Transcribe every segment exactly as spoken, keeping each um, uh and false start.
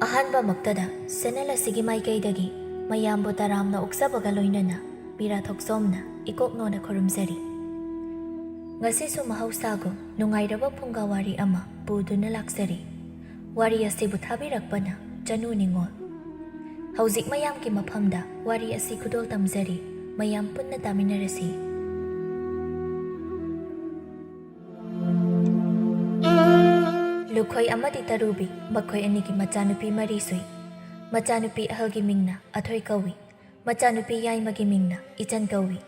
ꯑꯍꯥꯟꯕꯃꯛꯇꯗ channel ꯑꯁꯤꯒꯤ ꯃꯥꯏꯀꯩꯗꯒꯤ ꯃꯌꯥꯝꯕꯨ ꯇꯔꯥꯝꯅ ꯑꯣꯛꯆꯕꯒ ꯂꯣꯏꯅꯅ ꯃꯤꯔꯥ ꯊꯣꯛꯆꯣꯝꯅ ꯏꯀꯣꯛꯅꯣꯅ ꯈꯨꯔꯨꯝꯖꯔꯤ꯫ ꯉꯁꯤꯁꯨ ꯃꯍꯧꯁꯥꯒꯨꯝ ꯅꯨꯡꯉꯥꯏꯔꯕ ꯐꯨꯡꯒꯥ ꯋꯥꯔꯤ ꯑꯃ ꯄꯨꯗꯨꯅ ꯂꯥꯛꯆꯔꯤ꯫ ꯋꯥꯔꯤ ꯑꯁꯤꯕꯨ ꯊꯥꯕꯤꯔꯛꯄꯅ ꯆꯅꯨ ꯅꯤꯉꯣꯜ꯫ ꯍꯧꯖꯤꯛ ꯃꯌꯥꯝꯒꯤ ꯃꯐꯝꯗ ꯋꯥꯔꯤ ꯑꯁꯤ ꯈꯨꯗꯣꯜ ꯇꯝꯖꯔꯤ, ꯃꯌꯥꯝ ꯄꯨꯟꯅ ꯇꯥꯃꯤꯟꯅꯔꯁꯤ꯫ ꯂꯨꯈꯣꯏ ꯑꯃꯗꯤ ꯇꯔꯨꯕꯤ, ꯃꯈꯣꯏ ꯑꯅꯤꯒꯤ ꯃꯆꯥꯅꯨꯄꯤ ꯃꯔꯤ ꯁꯨꯏ꯫ ꯃꯆꯥꯅꯨꯄꯤ ꯑꯍꯜꯒꯤ ꯃꯤꯡꯅ ꯑꯊꯣꯏ ꯀꯧꯏ꯫ ꯃꯆꯥꯅꯨꯄꯤ ꯌꯥꯏꯃꯒꯤ ꯃꯤꯡꯅ ꯏꯆꯟ ꯀꯧꯏ꯫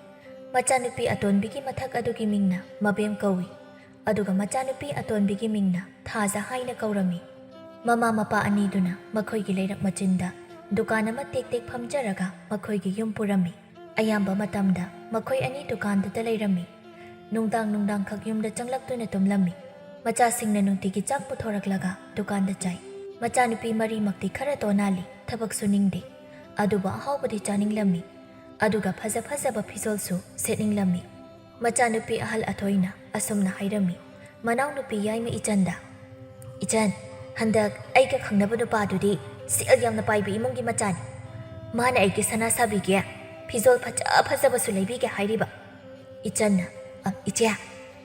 ꯃꯆꯥꯅꯨꯄꯤ ꯑꯇꯣꯟꯕꯤꯒꯤ ꯃꯊꯛ ꯑꯗꯨꯒꯤ ꯃꯤꯡꯅ ꯃꯕꯦꯝ ꯀꯧꯏ꯫ ꯑꯗꯨꯒ ꯃꯆꯥꯅꯨꯄꯤ ꯑꯇꯣꯟꯕꯤꯒꯤ ꯃꯤꯡꯅ ꯊꯥꯖ ꯍꯥꯏꯅ ꯀꯧꯔꯝꯃꯤ꯫ ꯃꯃꯥ ꯃꯄꯥ ꯑꯅꯤꯗꯨꯅ ꯃꯈꯣꯏꯒꯤ ꯂꯩꯔꯛ ꯃꯆꯤꯟꯗ ꯗꯨꯀꯥꯟ ꯑꯃ ꯇꯦꯛ ꯇꯦꯛ ꯐꯝꯖꯔꯒ ꯃꯈꯣꯏꯒꯤ ꯌꯨꯝ ꯄꯨꯔꯝꯃꯤ꯫ ꯑꯌꯥꯝꯕ ꯃꯇꯝꯗ ꯃꯈꯣꯏ ꯑꯅꯤ ꯗꯨꯀꯥꯟꯗꯨꯗ ꯂꯩꯔꯝꯃꯤ꯫ ꯅꯨꯡꯗꯥꯡ ꯅꯨꯡꯗꯥꯡꯈꯛ ꯌꯨꯝꯗ ꯆꯪꯂꯛꯇꯨꯅ ꯇꯨꯝꯂꯝꯃꯤ꯫ ꯃꯆꯥꯁꯤꯡꯅ ꯅꯨꯡꯇꯤꯒꯤ ꯆꯥꯛ ꯄꯨꯊꯣꯔꯛꯂꯒ ꯗꯨꯀꯥꯟꯗ ꯆꯥꯏ꯫ ꯃꯆꯥꯅꯨꯄꯤ ꯃꯔꯤꯃꯛꯇꯤ ꯈꯔ ꯇꯣꯅꯥꯜꯂꯤ, ꯊꯕꯛ ꯁꯨꯅꯤꯡꯗꯦ꯫ ꯑꯗꯨꯕꯨ ꯑꯍꯥꯎꯕꯗꯤ ꯆꯥꯅꯤꯡꯂꯝꯃꯤ꯫ ꯑꯗꯨꯒ ꯐꯖ ꯐꯖꯕ ꯐꯤꯖꯣꯜꯁꯨ ꯁꯦꯠꯅꯤꯡꯂꯝꯃꯤ꯫ ꯃꯆꯥꯅꯨꯄꯤ ꯑꯍꯜ ꯑꯊꯣꯏꯅ ꯑꯁꯨꯝꯅ ꯍꯥꯏꯔꯝꯃꯤ, ꯃꯅꯥꯎꯅꯨꯄꯤ ꯌꯥꯏꯃ ꯏꯆꯟꯗ, "ꯏꯆꯟ, ꯍꯟꯗꯛ ꯑꯩꯒ ꯈꯪꯅꯕ ꯅꯨꯄꯥꯗꯨꯗꯤ ꯁꯦꯜ ꯌꯥꯝꯅ ꯄꯥꯏꯕ ꯏꯃꯨꯡꯒꯤ ꯃꯆꯥꯅꯤ꯫ ꯃꯥꯅ ꯑꯩꯒꯤ ꯁꯅꯥ ꯁꯥꯕꯤꯒꯦ, ꯐꯤꯖꯣꯜ ꯐꯖ ꯐꯖꯕꯁꯨ ꯂꯩꯕꯤꯒꯦ ꯍꯥꯏꯔꯤꯕ꯫" ꯏꯆꯟꯅ, "ꯑ, ꯏꯆꯦ,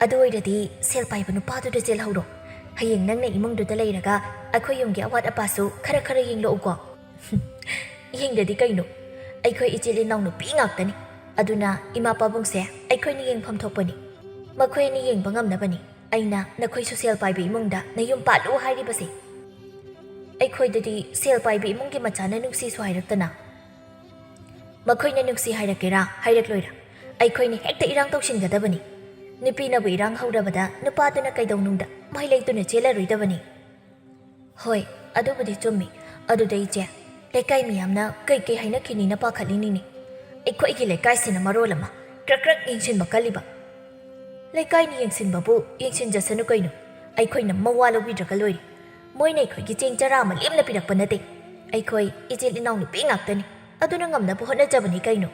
ꯑꯗꯨ ꯑꯣꯏꯔꯗꯤ ꯁꯦꯜ ꯄꯥꯏꯕ ꯅꯨꯄꯥꯗꯨꯗ ꯆꯦꯜꯍꯧꯔꯣ꯫ ꯍꯌꯦꯡ ꯅꯪꯅ ꯏꯃꯨꯡꯗꯨꯗ ꯂꯩꯔꯒ ꯑꯩꯈꯣꯏ ꯌꯨꯝꯒꯤ ꯑꯋꯥꯠ ꯑꯄꯥꯁꯨ ꯈꯔ ꯈꯔ ꯌꯦꯡꯂꯛꯎꯀꯣ꯫" "ꯌꯦꯡꯗꯗꯤ ꯀꯩꯅꯣ? ꯑꯩꯈꯣꯏ ꯏꯆꯤꯜ ꯏꯅꯥꯎ ꯅꯨꯄꯤ ꯉꯥꯛꯇꯅꯤ꯫ ꯑꯗꯨꯅ ꯏꯃꯥ ꯄꯥꯕꯨꯡꯁꯦ ꯑꯩꯈꯣꯏꯅ ꯌꯦꯡꯐꯝ ꯊꯣꯛꯄꯅꯤ꯫ ꯃꯈꯣꯏ ꯑꯅꯤ ꯌꯦꯡꯕ ꯉꯝꯅꯕꯅꯤ ꯑꯩꯅ ꯅꯈꯣꯏꯁꯨ ꯁꯦꯜ ꯄꯥꯏꯕ ꯏꯃꯨꯡꯗ ꯅꯌꯨꯝ ꯄꯥꯜꯂꯨ ꯍꯥꯏꯔꯤꯕꯁꯦ꯫ ꯑꯩꯈꯣꯏꯗꯗꯤ ꯁꯦꯜ ꯄꯥꯏꯕ ꯏꯃꯨꯡꯒꯤ ꯃꯆꯥꯅ ꯅꯨꯡꯁꯤꯁꯨ ꯍꯥꯏꯔꯛꯇꯅ꯫" "ꯃꯈꯣꯏꯅ ꯅꯨꯡꯁꯤ ꯍꯥꯏꯔꯛꯀꯦꯔꯥ ꯍꯥꯏꯔꯛꯂꯣꯏꯔꯥ, ꯑꯩꯈꯣꯏꯅ ꯍꯦꯛꯇ ꯏꯔꯥꯡ ꯇꯧꯁꯤꯟꯒꯗꯕꯅꯤ꯫ ꯅꯨꯄꯤꯅꯕꯨ ꯏꯔꯥꯡ ꯍꯧꯔꯕꯗ ꯅꯨꯄꯥꯗꯨꯅ ꯀꯩꯗꯧꯅꯨꯡꯗ ꯃꯩ ꯂꯩꯇꯨꯅ ꯆꯦꯜꯂꯔꯣꯏꯗꯕꯅꯤ꯫" "ꯍꯣꯏ, ꯑꯗꯨꯕꯨꯗꯤ ꯆꯨꯝꯃꯤ꯫ ꯑꯗꯨꯗ ꯏꯆꯦ, ꯂꯩꯀꯥꯏ ꯃꯤꯌꯥꯝꯅ ꯀꯩ ꯀꯩ ꯍꯥꯏꯅꯈꯤꯅꯤꯅ ꯄꯥꯈꯠꯂꯤꯅꯤꯅꯦ꯫ ꯑꯩꯈꯣꯏꯒꯤ ꯂꯩꯀꯥꯏꯁꯤꯅ ꯃꯔꯣꯜ ꯑꯃ ꯀ꯭ꯔꯛ ꯀ꯭ꯔꯛ ꯌꯦꯡꯁꯤꯟꯕ ꯀꯜꯂꯤꯕ꯫" "ꯂꯩꯀꯥꯏꯅ ꯌꯦꯡꯁꯤꯟꯕꯕꯨ ꯌꯦꯡꯁꯤꯟꯖꯁꯅꯨ ꯀꯩꯅꯣ, ꯑꯩꯈꯣꯏꯅ ꯃꯋꯥ ꯂꯧꯕꯤꯗ꯭ꯔꯒ ꯂꯣꯏꯔꯦ꯫ ꯃꯣꯏꯅ ꯑꯩꯈꯣꯏꯒꯤ ꯆꯦꯡ ꯆꯔꯥ ꯑꯃ ꯂꯦꯝꯅ ꯄꯤꯔꯛꯄ ꯅꯠꯇꯦ꯫ ꯑꯩꯈꯣꯏ ꯏꯆꯤꯜ ꯏꯅꯥꯎ ꯅꯨꯄꯤ ꯉꯥꯛꯇꯅꯤ, ꯑꯗꯨꯅ ꯉꯝꯅꯕ ꯍꯣꯠꯅꯖꯕꯅꯤ ꯀꯩꯅꯣ꯫"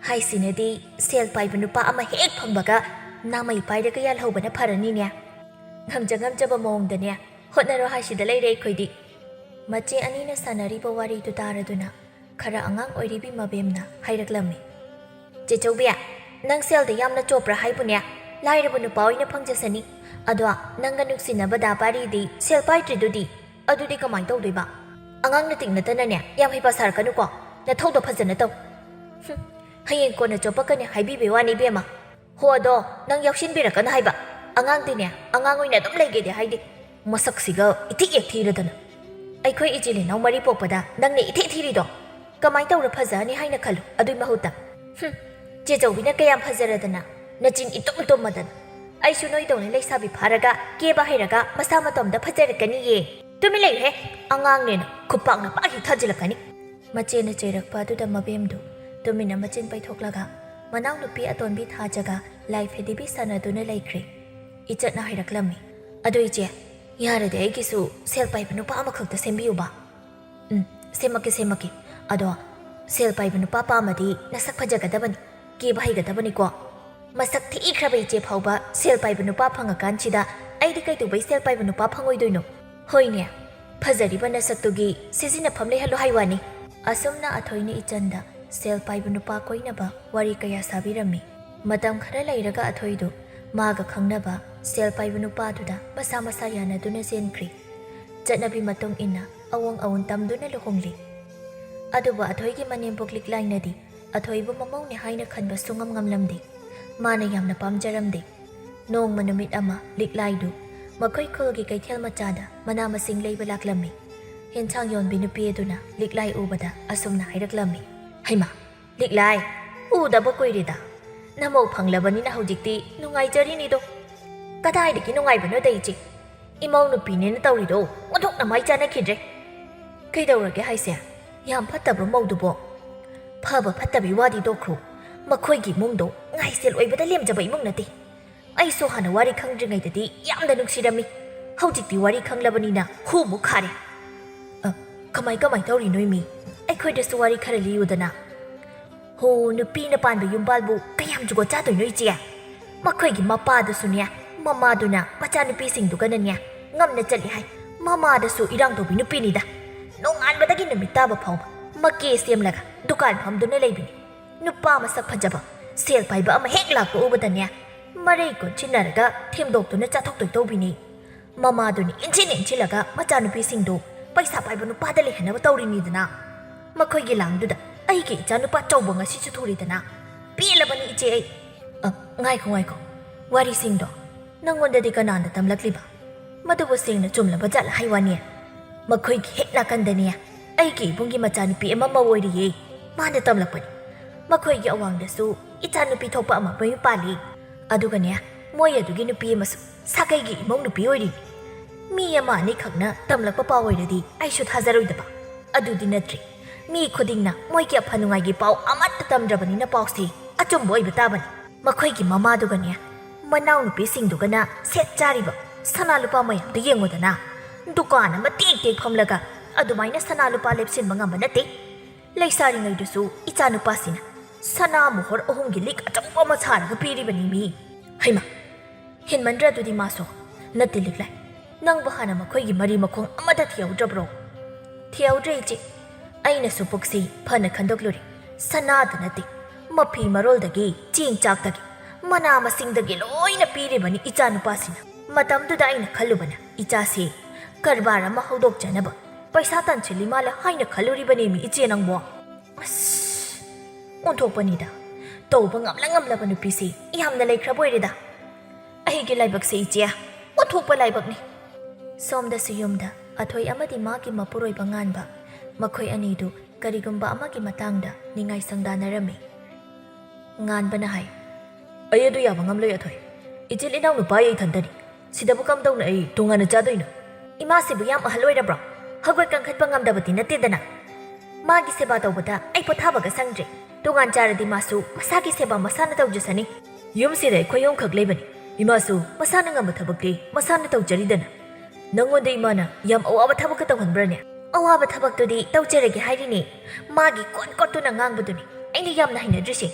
ꯍꯥꯏꯁꯤꯅꯗꯤ ꯁꯦꯜ ꯄꯥꯏꯕ ꯅꯨꯄꯥ ꯑꯃ ꯍꯦꯛ ꯐꯪꯕꯒ ꯅꯥꯃꯩ ꯄꯥꯏꯔꯒ ꯌꯥꯜꯍꯧꯕꯅ ꯐꯔꯅꯤꯅꯦ꯫ ꯉꯝꯖ ꯉꯝꯖꯕ ꯃꯑꯣꯡꯗꯅꯦ ꯍꯣꯠꯅꯔꯣ ꯍꯥꯏꯁꯤꯗ ꯂꯩꯔꯦ ꯑꯩꯈꯣꯏꯗꯤ꯫ ꯃꯆꯦ ꯑꯅꯤꯅ ꯁꯥꯟꯅꯔꯤꯕ ꯋꯥꯔꯤꯗꯨ ꯇꯥꯔꯗꯨꯅ ꯈꯔ ꯑꯉꯥꯡ ꯑꯣꯏꯔꯤꯕꯤ ꯃꯕꯦꯝꯅ ꯍꯥꯏꯔꯛꯂꯝꯃꯤ, "ꯆꯦꯆꯧꯕꯤ, ꯅꯪ ꯁꯦꯜꯗ ꯌꯥꯝꯅ ꯆꯣꯞꯄ꯭ꯔꯥ ꯍꯥꯏꯕꯨꯅꯦ? ꯂꯥꯏꯔꯕ ꯅꯨꯄꯥ ꯑꯣꯏꯅ ꯐꯪꯖꯁꯅꯤ꯫ ꯑꯗꯣ ꯅꯪꯒ ꯅꯨꯡꯁꯤꯅꯕ ꯗꯥ ꯄꯥꯔꯤꯗꯤ ꯁꯦꯜ ꯄꯥꯏꯗ꯭ꯔꯤꯗꯨꯗꯤ, ꯑꯗꯨꯗꯤ ꯀꯃꯥꯏꯅ ꯇꯧꯗꯣꯏꯕ? ꯑꯉꯥꯡ ꯅꯇꯤꯛ ꯅꯠꯇꯅꯅꯦ ꯌꯥꯝ ꯍꯩꯄꯥ ꯁꯥꯔꯛꯀꯅꯨꯀꯣ, ꯅꯊꯧꯗꯣ ꯐꯖꯅ ꯇꯧ꯫ ꯍꯨꯝ, ꯍꯌꯦꯡ ꯀꯣꯟꯅ ꯆꯣꯞꯄꯛꯀꯅꯤ ꯍꯥꯏꯕꯤꯕꯩ ꯋꯥꯅꯤ ꯏꯕꯦꯝꯃ꯫ ꯍꯣ, ꯑꯗꯣ ꯅꯪ ꯌꯥꯎꯁꯤꯟꯕꯤꯔꯛꯀꯅꯨ ꯍꯥꯏꯕ꯫ ꯑꯉꯥꯡꯗꯤꯅꯦ ꯑꯉꯥꯡ ꯑꯣꯏꯅ ꯑꯗꯨꯝ ꯂꯩꯒꯦꯗꯤ ꯍꯥꯏꯗꯦ꯫ ꯃꯁꯛꯁꯤꯒ ꯏꯊꯤꯛ ꯍꯦꯛ ꯊꯤꯔꯗꯅ꯫ ꯑꯩꯈꯣꯏ ꯏꯆꯤꯜ ꯏꯅꯥꯎ ꯃꯔꯤ ꯄꯣꯛꯄꯗ ꯅꯪꯅ ꯏꯊꯤꯛ ꯊꯤꯔꯤꯗꯣ꯫ ꯀꯃꯥꯏꯅ ꯇꯧꯔ ꯐꯖꯍꯅꯤ ꯍꯥꯏꯅ ꯈꯜꯂꯨ ꯑꯗꯨꯏ ꯃꯍꯨꯠꯇ꯫ ꯍꯨꯝ, ꯆꯦꯆꯧꯕꯤꯅ ꯀꯌꯥꯝ ꯐꯖꯔꯗꯅ, ꯅꯆꯤꯟ ꯏꯇꯨꯝ ꯇꯨꯝꯃꯗꯅ꯫ ꯑꯩꯁꯨ ꯅꯣꯏꯗꯧꯅ ꯂꯩꯁꯥꯕꯤ ꯐꯥꯔꯒ ꯀꯦꯕ ꯍꯩꯔꯒ ꯃꯁꯥ ꯃꯇꯣꯝꯗ ꯐꯖꯔꯛꯀꯅꯤꯌꯦ꯫ ꯇꯨꯃꯤꯟ ꯂꯩꯌꯨꯍꯦ, ꯑꯉꯥꯡꯅꯦꯅ ꯈꯨꯄꯥꯛꯅ ꯄꯥꯛ ꯍꯦꯛ ꯊꯥꯖꯤꯜꯂꯛꯀꯅꯤ꯫ ꯃꯆꯦꯅ ꯆꯩꯔꯛꯄ ꯑꯗꯨꯗ ꯃꯕꯦꯝꯗꯨ ꯇꯨꯃꯤꯟꯅ ꯃꯆꯤꯟ ꯄꯩꯊꯣꯛꯂꯒ ꯃꯅꯥꯎꯅꯨꯄꯤ ꯑꯇꯣꯟꯕꯤ ꯊꯥꯖꯒ ꯂꯥꯏ ꯐꯦꯗꯤꯕꯤ ꯁꯥꯟꯅꯗꯨꯅ ꯂꯩꯈ꯭ꯔꯦ꯫ ꯏꯆꯠꯅ ꯍꯥꯏꯔꯛꯂꯝꯃꯤ, "ꯑꯗꯨ ꯏꯆꯦ, ꯌꯥꯔꯗꯤ ꯑꯩꯒꯤꯁꯨ ꯁꯦꯜ ꯄꯥꯏꯕ ꯅꯨꯄꯥ ꯑꯃꯈꯛꯇ ꯁꯦꯝꯕꯤꯌꯨꯕ꯫" "ꯎꯝ, ꯁꯦꯝꯃꯛꯀꯦ, ꯁꯦꯝꯃꯛꯀꯦ꯫ ꯑꯗꯣ ꯁꯦꯜ ꯄꯥꯏꯕ ꯅꯨꯄꯥ ꯄꯥꯝꯃꯗꯤ ꯅꯁꯛ ꯐꯖꯒꯗꯕꯅꯤ, ꯀꯦꯕ ꯍꯩꯒꯗꯕꯅꯤꯀꯣ꯫ ꯃꯁꯛ ꯊꯤꯈ꯭ꯔꯕ ꯏꯆꯦ ꯐꯥꯎꯕ ꯁꯦꯜ ꯄꯥꯏꯕ ꯅꯨꯄꯥ ꯐꯪꯉꯀꯥꯟꯁꯤꯗ ꯑꯩꯗꯤ ꯀꯩꯗꯧꯕꯩ ꯁꯦꯜ ꯄꯥꯏꯕ ꯅꯨꯄꯥ ꯐꯪꯉꯣꯏꯗꯣꯏꯅꯣ? ꯍꯣꯏꯅꯦ, ꯐꯖꯔꯤꯕ ꯅꯁꯛꯇꯨꯒꯤ ꯁꯤꯖꯤꯟꯅꯐꯝ ꯂꯩꯍꯜꯂꯣ ꯍꯥꯏ ꯋꯥꯅꯤ꯫" ꯑꯁꯨꯝꯅ ꯑꯊꯣꯏꯅ ꯏꯆꯟꯗ ꯁꯦꯜ ꯄꯥꯏꯕ ꯅꯨꯄꯥ ꯀꯣꯏꯅꯕ ꯋꯥꯔꯤ ꯀꯌꯥ ꯁꯥꯕꯤꯔꯝꯃꯤ꯫ ꯃꯇꯝ ꯈꯔ ꯂꯩꯔꯒ ꯑꯊꯣꯏꯗꯨ ꯃꯥꯒ ꯈꯪꯅꯕ ꯁꯦꯜ ꯄꯥꯏꯕ ꯅꯨꯄꯥꯗꯨꯗ ꯃꯁꯥ ꯃꯁꯥ ꯌꯥꯅꯗꯨꯅ ꯆꯦꯟꯈ꯭ꯔꯤ꯫ ꯆꯠꯅꯕꯤ ꯃꯇꯨꯡ ꯏꯟꯅ ꯑꯑꯣꯡ ꯑꯑꯣꯟ ꯇꯝꯗꯨꯅ ꯂꯨꯍꯣꯡꯂꯤ꯫ ꯑꯗꯨꯕꯨ ꯑꯊꯣꯏꯒꯤ ꯃꯅꯦꯝꯕꯣꯛ ꯂꯤꯛꯂꯥꯏꯅꯗꯤ ꯑꯊꯣꯏꯕꯨ ꯃꯃꯧꯅꯦ ꯍꯥꯏꯅ ꯈꯟꯕ ꯁꯨꯡꯉꯝ ꯉꯝꯂꯝꯗꯦ꯫ ꯃꯥꯅ ꯌꯥꯝꯅ ꯄꯥꯝꯖꯔꯝꯗꯦ꯫ ꯅꯣꯡꯃ ꯅꯨꯃꯤꯠ ꯑꯃ ꯂꯤꯛꯂꯥꯏꯗꯨ ꯃꯈꯣꯏ ꯈꯨꯜꯒꯤ ꯀꯩꯊꯦꯜ ꯃꯆꯥꯗ ꯃꯅꯥ ꯃꯁꯤꯡ ꯂꯩꯕ ꯂꯥꯛꯂꯝꯃꯤ꯫ ꯌꯦꯟꯁꯥꯡ ꯌꯣꯟꯕꯤ ꯅꯨꯄꯤ ꯑꯗꯨꯅ ꯂꯤꯛꯂꯥꯏ ꯎꯕꯗ ꯑꯁꯨꯝꯅ ꯍꯥꯏꯔꯛꯂꯝꯃꯤ, "ꯍꯩꯃꯥ, ꯂꯤꯛꯂꯥꯏ, ꯎꯗꯕ ꯀꯨꯏꯔꯦꯗ꯫ ꯅꯃꯧ ꯐꯪꯂꯕꯅꯤꯅ ꯍꯧꯖꯤꯛꯇꯤ ꯅꯨꯡꯉꯥꯏꯖꯔꯤꯅꯤꯗꯣ꯫" "ꯀꯗꯥꯏꯗꯒꯤ ꯅꯨꯡꯉꯥꯏꯕꯅꯣꯗ ꯏꯆꯦ? ꯏꯃꯧ ꯅꯨꯄꯤꯅꯦꯅ ꯇꯧꯔꯤꯗꯣ ꯑꯣꯟꯊꯣꯛꯅ ꯃꯥꯏ ꯆꯥꯅꯈꯤꯗ꯭ꯔꯦ꯫ ꯀꯩꯗꯧꯔꯒꯦ ꯍꯥꯏꯁꯦ? ꯌꯥꯝ ꯐꯠꯇꯕ ꯃꯧꯗꯨꯕꯣ?" "ꯐꯕ ꯐꯠꯇꯕꯤ ꯋꯥꯗꯤ ꯇꯣꯛꯈ꯭ꯔꯣ꯫ ꯃꯈꯣꯏꯒꯤ ꯏꯃꯨꯡꯗꯣ ꯉꯥꯏꯁꯦꯜ ꯑꯣꯏꯕꯗ ꯂꯦꯝꯖꯕ ꯏꯃꯨꯡ ꯅꯠꯇꯦ꯫ ꯑꯩꯁꯨ ꯍꯥꯟꯅ ꯋꯥꯔꯤ ꯈꯪꯗ꯭ꯔꯤꯉꯩꯗꯗꯤ ꯌꯥꯝꯅ ꯅꯨꯡꯁꯤꯔꯝꯃꯤ꯫ ꯍꯧꯖꯤꯛꯇꯤ ꯋꯥꯔꯤ ꯈꯪꯂꯕꯅꯤꯅ ꯍꯨꯃꯨꯛ ꯈꯥꯔꯦ꯫" "ꯑ, ꯀꯃꯥꯏ ꯀꯃꯥꯏ ꯇꯧꯔꯤꯅꯣ ꯏꯃꯤ? ꯑꯩꯈꯣꯏꯗꯁꯨ ꯋꯥꯔꯤ ꯈꯔ ꯂꯤꯌꯨꯗꯅ꯫" "ꯍꯣ, ꯅꯨꯄꯤꯅ ꯄꯥꯟꯕ ꯌꯨꯝꯕꯥꯜꯕꯨ ꯀꯌꯥꯝ ꯖꯨꯒꯣꯠ ꯆꯥꯗꯣꯏꯅꯣ ꯏꯆꯦ? ꯃꯈꯣꯏꯒꯤ ꯃꯄꯥꯗꯨꯁꯨꯅꯦ, ꯃꯃꯥꯗꯨꯅ ꯃꯆꯥꯅꯨꯄꯤꯁꯤꯡꯗꯨꯒꯅꯅꯦ ꯉꯝꯅ ꯆꯠꯂꯤ ꯍꯥꯏ꯫ ꯃꯃꯥꯗꯁꯨ ꯏꯔꯥꯡ ꯇꯧꯕꯤ ꯅꯨꯄꯤꯅꯤꯗ꯫ ꯅꯣꯡꯉꯥꯟꯕꯗꯒꯤ ꯅꯨꯃꯤꯠ ꯇꯥꯕ ꯐꯥꯎꯕ ꯃꯀꯦ ꯁꯦꯝꯂꯒ ꯗꯨꯀꯥꯟ ꯐꯝꯗꯨꯅ ꯂꯩꯕꯤꯅꯤ꯫ ꯅꯨꯄꯥ ꯃꯁꯛ ꯐꯖꯕ, ꯁꯦꯜ ꯄꯥꯏꯕ ꯑꯃ ꯍꯦꯛ ꯂꯥꯛꯄ ꯎꯕꯗꯅꯦ, ꯃꯔꯩ ꯀꯣꯟꯁꯤꯟꯅꯔꯒ ꯊꯦꯝꯗꯣꯛꯇꯨꯅ ꯆꯥꯊꯣꯛꯇꯣꯏ ꯇꯧꯕꯤꯅꯤ꯫ ꯃꯃꯥꯗꯨꯅ ꯏꯟꯁꯤꯟ ꯏꯟꯁꯤꯜꯂꯒ ꯃꯆꯥꯅꯨꯄꯤꯁꯤꯡꯗꯨ ꯄꯩꯁꯥ ꯄꯥꯏꯕ ꯅꯨꯄꯥꯗ ꯂꯩꯍꯟꯅꯕ ꯇꯧꯔꯤꯅꯤꯗꯅ꯫ ꯃꯈꯣꯏꯒꯤ ꯂꯥꯡꯗꯨꯗ ꯑꯩꯒꯤ ꯏꯆꯥꯅꯨꯄꯥ ꯆꯥꯎꯕ ꯉꯁꯤꯁꯨ ꯊꯨꯔꯤꯗꯅ꯫ ꯄꯦꯜꯂꯕꯅꯤ ꯏꯆꯦ ꯑꯩ꯫ ꯑ, ꯉꯥꯏꯈꯣ, ꯉꯥꯏꯈꯣ꯫ ꯋꯥꯔꯤꯁꯤꯡꯗꯣ ꯅꯪꯉꯣꯟꯗꯗꯤ ꯀꯅꯥꯅ ꯇꯝꯂꯛꯂꯤꯕ? ꯃꯗꯨꯕꯨ ꯁꯦꯡꯅ ꯆꯨꯝꯂꯕ ꯖꯥꯠꯂ ꯍꯥꯏ ꯋꯥꯅꯤ꯫ ꯃꯈꯣꯏꯒꯤ ꯍꯦꯛ ꯅꯥꯀꯟꯗꯅꯦ ꯑꯩꯒꯤ ꯏꯕꯨꯡꯒꯤ ꯃꯆꯥꯅꯨꯄꯤ ꯑꯃ ꯃꯧ ꯑꯣꯏꯔꯤꯌꯦ꯫ ꯃꯥꯅ ꯇꯝꯂꯛꯄꯅꯤ꯫ ꯃꯈꯣꯏꯒꯤ ꯑꯋꯥꯡꯗꯁꯨ ꯏꯆꯥꯅꯨꯄꯤ ꯊꯣꯛꯄ ꯑꯃ ꯃꯌꯨꯝ ꯄꯥꯜꯂꯤ꯫ ꯑꯗꯨꯒꯅꯦ, ꯃꯣꯏ ꯑꯗꯨꯒꯤ ꯅꯨꯄꯤ ꯑꯃꯁꯨ ꯁꯥꯒꯩꯒꯤ ꯏꯃꯧ ꯅꯨꯄꯤ ꯑꯣꯏꯔꯤ꯫ ꯃꯤ ꯑꯃ ꯑꯅꯤꯈꯛꯅ ꯇꯝꯂꯛꯄ ꯄꯥꯎ ꯑꯣꯏꯔꯗꯤ ꯑꯩꯁꯨ ꯊꯥꯖꯔꯣꯏꯗꯕ꯫ ꯑꯗꯨꯗꯤ ꯅꯠꯇ꯭ꯔꯦ꯫ ꯃꯤ ꯈꯨꯗꯤꯡꯅ ꯃꯣꯏꯒꯤ ꯑꯐ ꯅꯨꯡꯉꯥꯏꯒꯤ ꯄꯥꯎ ꯑꯃꯠꯇ ꯇꯝꯗ꯭ꯔꯕꯅꯤꯅ ꯄꯥꯎꯁꯤ ꯑꯆꯨꯝꯕ ꯑꯣꯏꯕ ꯇꯥꯕꯅꯤ꯫ ꯃꯈꯣꯏꯒꯤ ꯃꯃꯥꯗꯨꯒꯅꯦ, ꯃꯅꯥꯎꯅꯨꯄꯤꯁꯤꯡꯗꯨꯒꯅ ꯁꯦꯠ ꯆꯥꯔꯤꯕ ꯁꯅꯥ ꯂꯨꯄꯥ ꯃꯌꯥꯝꯗꯨ ꯌꯦꯡꯉꯨꯗꯅ꯫ ꯗꯨꯀꯥꯟ ꯑꯃ ꯇꯦꯛ ꯇꯦꯛ ꯐꯝꯂꯒ ꯑꯗꯨꯃꯥꯏꯅ ꯁꯅꯥ ꯂꯨꯄꯥ ꯂꯦꯞꯁꯤꯟꯕ ꯉꯝꯕ ꯅꯠꯇꯦ꯫ ꯂꯩꯁꯥꯔꯤꯉꯩꯗꯁꯨ ꯏꯆꯥꯅꯨꯄꯥꯁꯤꯅ ꯁꯅꯥ ꯃꯣꯍꯣꯔ ꯑꯍꯨꯝꯒꯤ ꯂꯤꯛ ꯑꯆꯧꯕ ꯑꯃ ꯁꯥꯔꯒ ꯄꯤꯔꯤꯕꯅꯤ ꯃꯤ꯫ ꯍꯩꯃꯥ! ꯍꯦꯟꯃꯟꯗ꯭ꯔꯥ ꯑꯗꯨꯗꯤ ꯃꯥꯁꯨ? ꯅꯠꯇꯦ ꯂꯤꯛꯂꯥꯏ, ꯅꯪꯕꯨ ꯍꯥꯟꯅ ꯃꯈꯣꯏꯒꯤ ꯃꯔꯤ ꯃꯈꯣꯡ ꯑꯃꯠꯇ ꯊꯤꯍꯧꯗ꯭ꯔꯕ꯭ꯔꯣ? ꯊꯤꯍꯧꯗ꯭ꯔꯦ ꯏꯆꯦ꯫ ꯑꯩꯅꯁꯨ ꯄꯨꯛꯁꯤ ꯐꯅ ꯈꯟꯗꯣꯛꯂꯨꯔꯦ꯫ ꯁꯅꯥꯗ ꯅꯠꯇꯦ, ꯃꯐꯤ ꯃꯔꯣꯜꯗꯒꯤ, ꯆꯦꯡ ꯆꯥꯛꯇꯒꯤ, ꯃꯅꯥ ꯃꯁꯤꯡꯗꯒꯤ ꯂꯣꯏꯅ ꯄꯤꯔꯤꯕꯅꯤ ꯏꯆꯥꯅꯨꯄꯥꯁꯤꯅ꯫ ꯃꯇꯝꯗꯨꯗ ꯑꯩꯅ ꯈꯜꯂꯨꯕꯅ ꯏꯆꯥꯁꯤ ꯀꯔꯕꯥꯔ ꯑꯃ ꯍꯧꯗꯣꯛꯆꯅꯕ ꯄꯩꯁꯥ ꯇꯥꯟꯁꯤꯜꯂꯤ ꯃꯥꯜꯂꯦ ꯍꯥꯏꯅ ꯈꯜꯂꯨꯔꯤꯕꯅꯦꯃꯤ ꯏꯆꯦ ꯅꯪꯕꯣ꯫ ꯑꯁ, ꯑꯣꯟꯊꯣꯛꯄꯅꯤꯗ꯫ ꯇꯧꯕ ꯉꯝꯂ ꯉꯝꯂꯕ ꯅꯨꯄꯤꯁꯤ ꯌꯥꯝꯅ ꯂꯩꯈ꯭ꯔꯕ ꯑꯣꯏꯔꯦꯗ꯫ ꯑꯩꯒꯤ ꯂꯥꯏꯕꯛꯁꯦ ꯏꯆꯦ, ꯑꯣꯟꯊꯣꯛꯄ ꯂꯥꯏꯕꯛꯅꯤ꯫ ꯁꯣꯝꯗꯁꯨ ꯌꯨꯝꯗ ꯑꯊꯣꯏ ꯑꯃꯗꯤ ꯃꯥꯒꯤ ꯃꯄꯨꯔꯣꯏꯕ ꯉꯥꯟꯕ, ꯃꯈꯣꯏ ꯑꯅꯤꯗꯨ ꯀꯔꯤꯒꯨꯝꯕ ꯑꯃꯒꯤ ꯃꯇꯥꯡꯗ ꯅꯤꯡꯉꯥꯏ ꯁꯪꯗꯥꯅꯔꯝꯃꯤ꯫ ꯉꯥꯟꯕꯅ ꯍꯥꯏ, "ꯑꯩ ꯑꯗꯨ ꯌꯥꯕ ꯉꯝꯂꯣꯏ ꯑꯊꯣꯏ꯫ ꯏꯆꯤꯜ ꯏꯅꯥꯎ ꯅꯨꯄꯥ ꯑꯩ ꯏꯊꯟꯇꯅꯤ꯫ ꯁꯤꯗꯕꯨ ꯀꯝꯗꯧꯅ ꯑꯩ ꯇꯣꯉꯥꯟꯅ ꯆꯥꯗꯣꯏꯅꯣ?" "ꯏꯃꯥꯁꯤꯕꯨ ꯌꯥꯝ ꯑꯍꯜ ꯑꯣꯏꯔꯕ꯭ꯔꯣ? ꯍꯧꯒꯠ ꯀꯥꯡꯈꯠꯄ ꯉꯝꯗꯕꯗꯤ ꯅꯠꯇꯦꯗꯅ꯫ ꯃꯥꯒꯤ ꯁꯦꯕꯥ ꯇꯧꯕꯗ ꯑꯩ ꯄꯣꯊꯥꯕꯒ ꯁꯪꯗ꯭ꯔꯦ꯫ ꯇꯣꯉꯥꯟ ꯆꯥꯔꯗꯤ ꯃꯥꯁꯨ ꯃꯁꯥꯒꯤ ꯁꯦꯕꯥ ꯃꯁꯥꯅ ꯇꯧꯖꯁꯅꯤ꯫ ꯌꯨꯝꯁꯤꯗ ꯑꯩꯈꯣꯏ ꯑꯍꯨꯝꯈꯛ ꯂꯩꯕꯅꯤ꯫ ꯏꯃꯥꯁꯨ ꯃꯁꯥꯅ ꯉꯝꯕ ꯊꯕꯛꯇꯤ ꯃꯁꯥꯅ ꯇꯧꯖꯔꯤꯗꯅ꯫ ꯅꯪꯉꯣꯟꯗ ꯏꯃꯥꯅ ꯌꯥꯝ ꯑꯋꯥꯕ ꯊꯕꯛꯀ ꯇꯧꯍꯟꯕ꯭ꯔꯅꯦ?" "ꯑꯋꯥꯕ ꯊꯕꯛꯇꯨꯗꯤ ꯇꯧꯖꯔꯒꯦ ꯍꯥꯏꯔꯤꯅꯦ꯫ ꯃꯥꯒꯤ ꯀꯣꯠ ꯀꯣꯠꯇꯨꯅ ꯉꯥꯡꯕꯗꯨꯅꯤ ꯑꯩꯅ ꯌꯥꯝꯅ ꯍꯩꯅꯗ꯭ꯔꯤꯁꯦ꯫"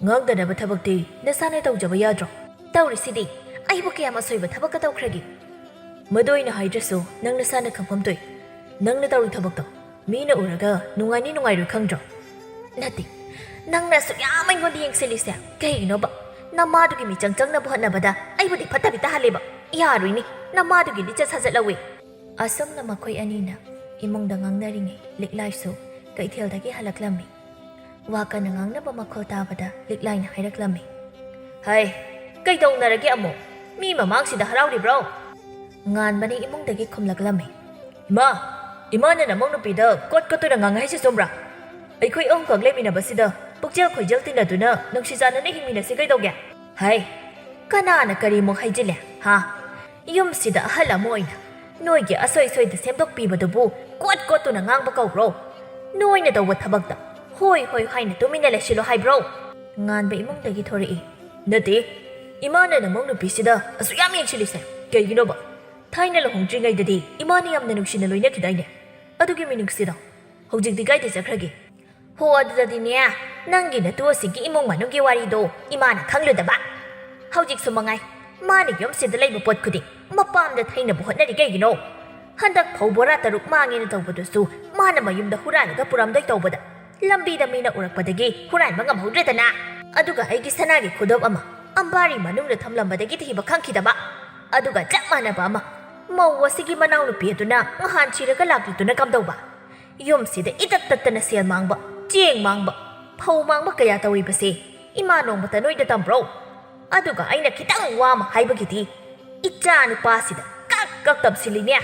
"ꯉꯥꯡꯗꯅꯕ ꯊꯕꯛꯇꯤ ꯅꯁꯥꯅ ꯇꯧꯖꯕ ꯌꯥꯗ꯭ꯔꯣ?" "ꯇꯧꯔꯤꯁꯤꯗꯤ꯫ ꯑꯩꯕꯨ ꯀꯌꯥꯝ ꯑꯁꯣꯏꯕ ꯊꯕꯛꯀ ꯇꯧꯈ꯭ꯔꯒꯦ?" "ꯃꯗꯨ ꯑꯩꯅ ꯍꯥꯏꯗ꯭ꯔꯁꯨ ꯅꯪ ꯅꯁꯥꯅ ꯈꯪꯐꯝ ꯊꯣꯛꯏ꯫ ꯅꯪꯅ ꯇꯧꯔꯤ ꯊꯕꯛꯇꯣ ꯃꯤꯅ ꯎꯔꯒ ꯅꯨꯡꯉꯥꯏꯅꯤ ꯅꯨꯡꯉꯥꯏꯔꯣꯏ ꯈꯪꯗ꯭ꯔꯣ? ꯅꯠꯇꯦ, ꯅꯪꯅ ꯑꯁꯨꯛ ꯌꯥꯝ ꯑꯩꯉꯣꯟꯗ ꯌꯦꯡꯁꯤꯜꯂꯤꯁꯦ ꯀꯩꯒꯤꯅꯣꯕ? ꯅꯃꯥꯗꯨꯒꯤ ꯃꯤꯆꯪ ꯆꯪꯅꯕ ꯍꯣꯠꯅꯕꯗ ꯑꯩꯕꯨꯗꯤ ꯐꯠꯇꯕꯤ ꯇꯥꯍꯜꯂꯦꯕ꯫ ꯌꯥꯔꯣꯏꯅꯦ, ꯅꯃꯥꯗꯨꯒꯤ ꯂꯤꯆꯠ ꯁꯥꯖꯠ ꯂꯧꯋꯦ꯫ ꯑꯁꯨꯝꯅ ꯃꯈꯣꯏ ꯑꯅꯤꯅ ꯏꯃꯨꯡꯗ ꯉꯥꯡꯅꯔꯤꯉꯩ ꯂꯤꯛꯂꯥꯏꯁꯨ ꯀꯩꯊꯦꯜꯗꯒꯤ ꯍꯜꯂꯛꯂꯝꯃꯤ꯫ ꯋꯥ ꯀꯟꯅ ꯉꯥꯡꯅꯕ ꯃꯈꯣꯜ ꯇꯥꯕꯗ ꯂꯤꯛꯂꯥꯏꯅ ꯍꯥꯏꯔꯛꯂꯝꯃꯤ꯫ ꯍꯩ, ꯀꯩꯗꯧꯅꯔꯒꯦ ꯑꯃꯨꯛ? ꯃꯤ ꯃꯃꯥꯡꯁꯤꯗ ꯍꯔꯥꯎꯔꯤꯕ꯭ꯔꯣ? ꯉꯥꯟꯕꯅ ꯏꯃꯨꯡꯗꯒꯤ ꯈꯨꯝꯂꯛꯂꯝꯃꯤ꯫ ꯏꯃꯥ, ꯏꯃꯥꯅ ꯅꯃꯧ ꯅꯨꯄꯤꯗ ꯀꯣꯠ ꯀꯣꯠꯇꯨꯅ ꯉꯥꯡꯉꯦ ꯍꯥꯏꯁꯤ ꯆꯨꯝꯕ꯭ꯔꯥ? ꯑꯩꯈꯣꯏ ꯑꯍꯨꯝꯈꯛ ꯂꯩꯃꯤꯟꯅꯕꯁꯤꯗ ꯄꯨꯛꯆꯦꯜ ꯈꯣꯏꯖꯦꯜ ꯇꯤꯟꯅꯗꯨꯅ ꯅꯨꯡꯁꯤ ꯆꯥꯟꯅꯅ ꯍꯤꯡꯃꯤꯟꯅꯁꯤ ꯀꯩꯗꯧꯒꯦ? ꯍꯩ, ꯀꯅꯥꯅ ꯀꯔꯤꯃꯨꯛ ꯍꯥꯏꯖꯤꯜꯂꯦ, ꯍꯥ? ꯌꯨꯝꯁꯤꯗ ꯑꯍꯜ ꯑꯃ ꯑꯣꯏꯅ ꯅꯣꯏꯒꯤ ꯑꯁꯣꯏ ꯁꯣꯏꯗ ꯁꯦꯝꯗꯣꯛꯄꯤꯕꯗꯨꯕꯨ ꯀꯣꯠ ꯀꯣꯠꯇꯨꯅ ꯉꯥꯡꯕ ꯀꯧꯕ꯭ꯔꯣ? ꯅꯣꯏꯅ ꯇꯧꯕ ꯊꯕꯛꯇ ꯍꯣꯏ ꯍꯣꯏ ꯍꯥꯏꯅ ꯇꯨꯃꯤꯟꯅ ꯂꯩꯁꯤꯜꯂꯣ ꯍꯥꯏꯕ꯭ꯔꯣ? ꯉꯥꯟꯕ ꯏꯃꯨꯡꯗꯒꯤ ꯊꯣꯔꯛꯏ꯫ ꯅꯠꯇꯦ, ꯏꯃꯥꯅ ꯅꯃꯧ ꯅꯨꯄꯤꯁꯤꯗ ꯑꯁꯨꯛ ꯌꯥꯝ ꯌꯦꯡꯁꯤꯜꯂꯤꯁꯦ ꯀꯩꯒꯤꯅꯣꯕ? ꯊꯥꯏꯅ ꯂꯨꯍꯣꯡꯗ꯭ꯔꯤꯉꯩꯗꯗꯤ ꯏꯃꯥꯅ ꯌꯥꯝꯅ ꯅꯨꯡꯁꯤꯅ ꯂꯣꯏꯅꯈꯤꯗꯥꯏꯅꯦ? ꯑꯗꯨꯒꯤ ꯃꯤꯅꯨꯡꯁꯤꯗꯣ ꯍꯧꯖꯤꯛꯇꯤ ꯀꯥꯏꯗ ꯆꯠꯈ꯭ꯔꯒꯦ? ꯍꯣ, ꯑꯗꯨꯗꯗꯤꯅꯦ, ꯅꯪꯒꯤ ꯅꯇꯨ ꯑꯁꯤꯒꯤ ꯏꯃꯨꯡ ꯃꯅꯨꯡꯒꯤ ꯋꯥꯔꯤꯗꯣ ꯏꯃꯥꯅ ꯈꯪꯂꯨꯗꯕ꯫ ꯍꯧꯖꯤꯛꯁꯨ ꯃꯉꯥꯏ, ꯃꯥꯅ ꯌꯨꯝꯁꯤꯗ ꯂꯩꯕ ꯄꯣꯠ ꯈꯨꯗꯤꯡ ꯃꯄꯥꯝꯗ ꯊꯩꯅꯕ ꯍꯣꯠꯅꯔꯤ ꯀꯩꯒꯤꯅꯣ? ꯍꯟꯗꯛ ꯐꯧ ꯕꯣꯔꯥ ꯇꯔꯨꯛ ꯃꯥꯡꯉꯦꯅ ꯇꯧꯕꯗꯨꯁꯨ ꯃꯥꯅ ꯃꯌꯨꯝꯗ ꯍꯨꯔꯥꯜꯂꯒ ꯄꯨꯔꯝꯗꯣꯏ ꯇꯧꯕꯗ, ꯂꯝꯕꯤꯗ ꯃꯤꯅ ꯎꯔꯛꯄꯗꯒꯤ ꯍꯨꯔꯥꯟꯕ ꯉꯝꯍꯧꯗ꯭ꯔꯦꯗꯅ꯫ ꯑꯗꯨꯒ ꯑꯩꯒꯤ ꯁꯅꯥꯒꯤ ꯈꯨꯗꯣꯞ ꯑꯃ ꯑꯝꯕꯥꯔꯤ ꯃꯅꯨꯡꯗ ꯊꯝꯂꯝꯕꯗꯒꯤ ꯊꯤꯕ ꯈꯪꯈꯤꯗꯕ꯫ ꯑꯗꯨꯒ ꯆꯞ ꯃꯥꯟꯅꯕ ꯑꯃ ꯃꯧ ꯑꯁꯤꯒꯤ ꯃꯅꯥꯎꯅꯨꯄꯤ ꯑꯗꯨꯅ ꯅꯍꯥꯟ ꯁꯤꯔꯒ ꯂꯥꯛꯂꯤꯗꯨꯅ ꯀꯝꯗꯧꯕ? ꯌꯨꯝꯁꯤꯗ ꯏꯇꯠ ꯇꯠꯇꯅ ꯁꯦꯜ ꯃꯥꯡꯕ, ꯆꯦꯡ ꯃꯥꯡꯕ, ꯐꯧ ꯃꯥꯡꯕ ꯀꯌꯥ ꯇꯧꯔꯤꯕꯁꯦ ꯏꯃꯥ ꯅꯣꯡꯃꯇ ꯅꯣꯏꯗ ꯇꯝꯕ꯭ꯔꯣ? ꯑꯗꯨꯒ ꯑꯩꯅ ꯈꯤꯇꯪ ꯋꯥ ꯑꯃ ꯍꯥꯏꯕꯒꯤꯗꯤ ꯏꯆꯥ ꯅꯨꯄꯥꯁꯤꯗ ꯀꯛ ꯀꯛ ꯇꯝꯁꯤꯜꯂꯤꯅꯦ꯫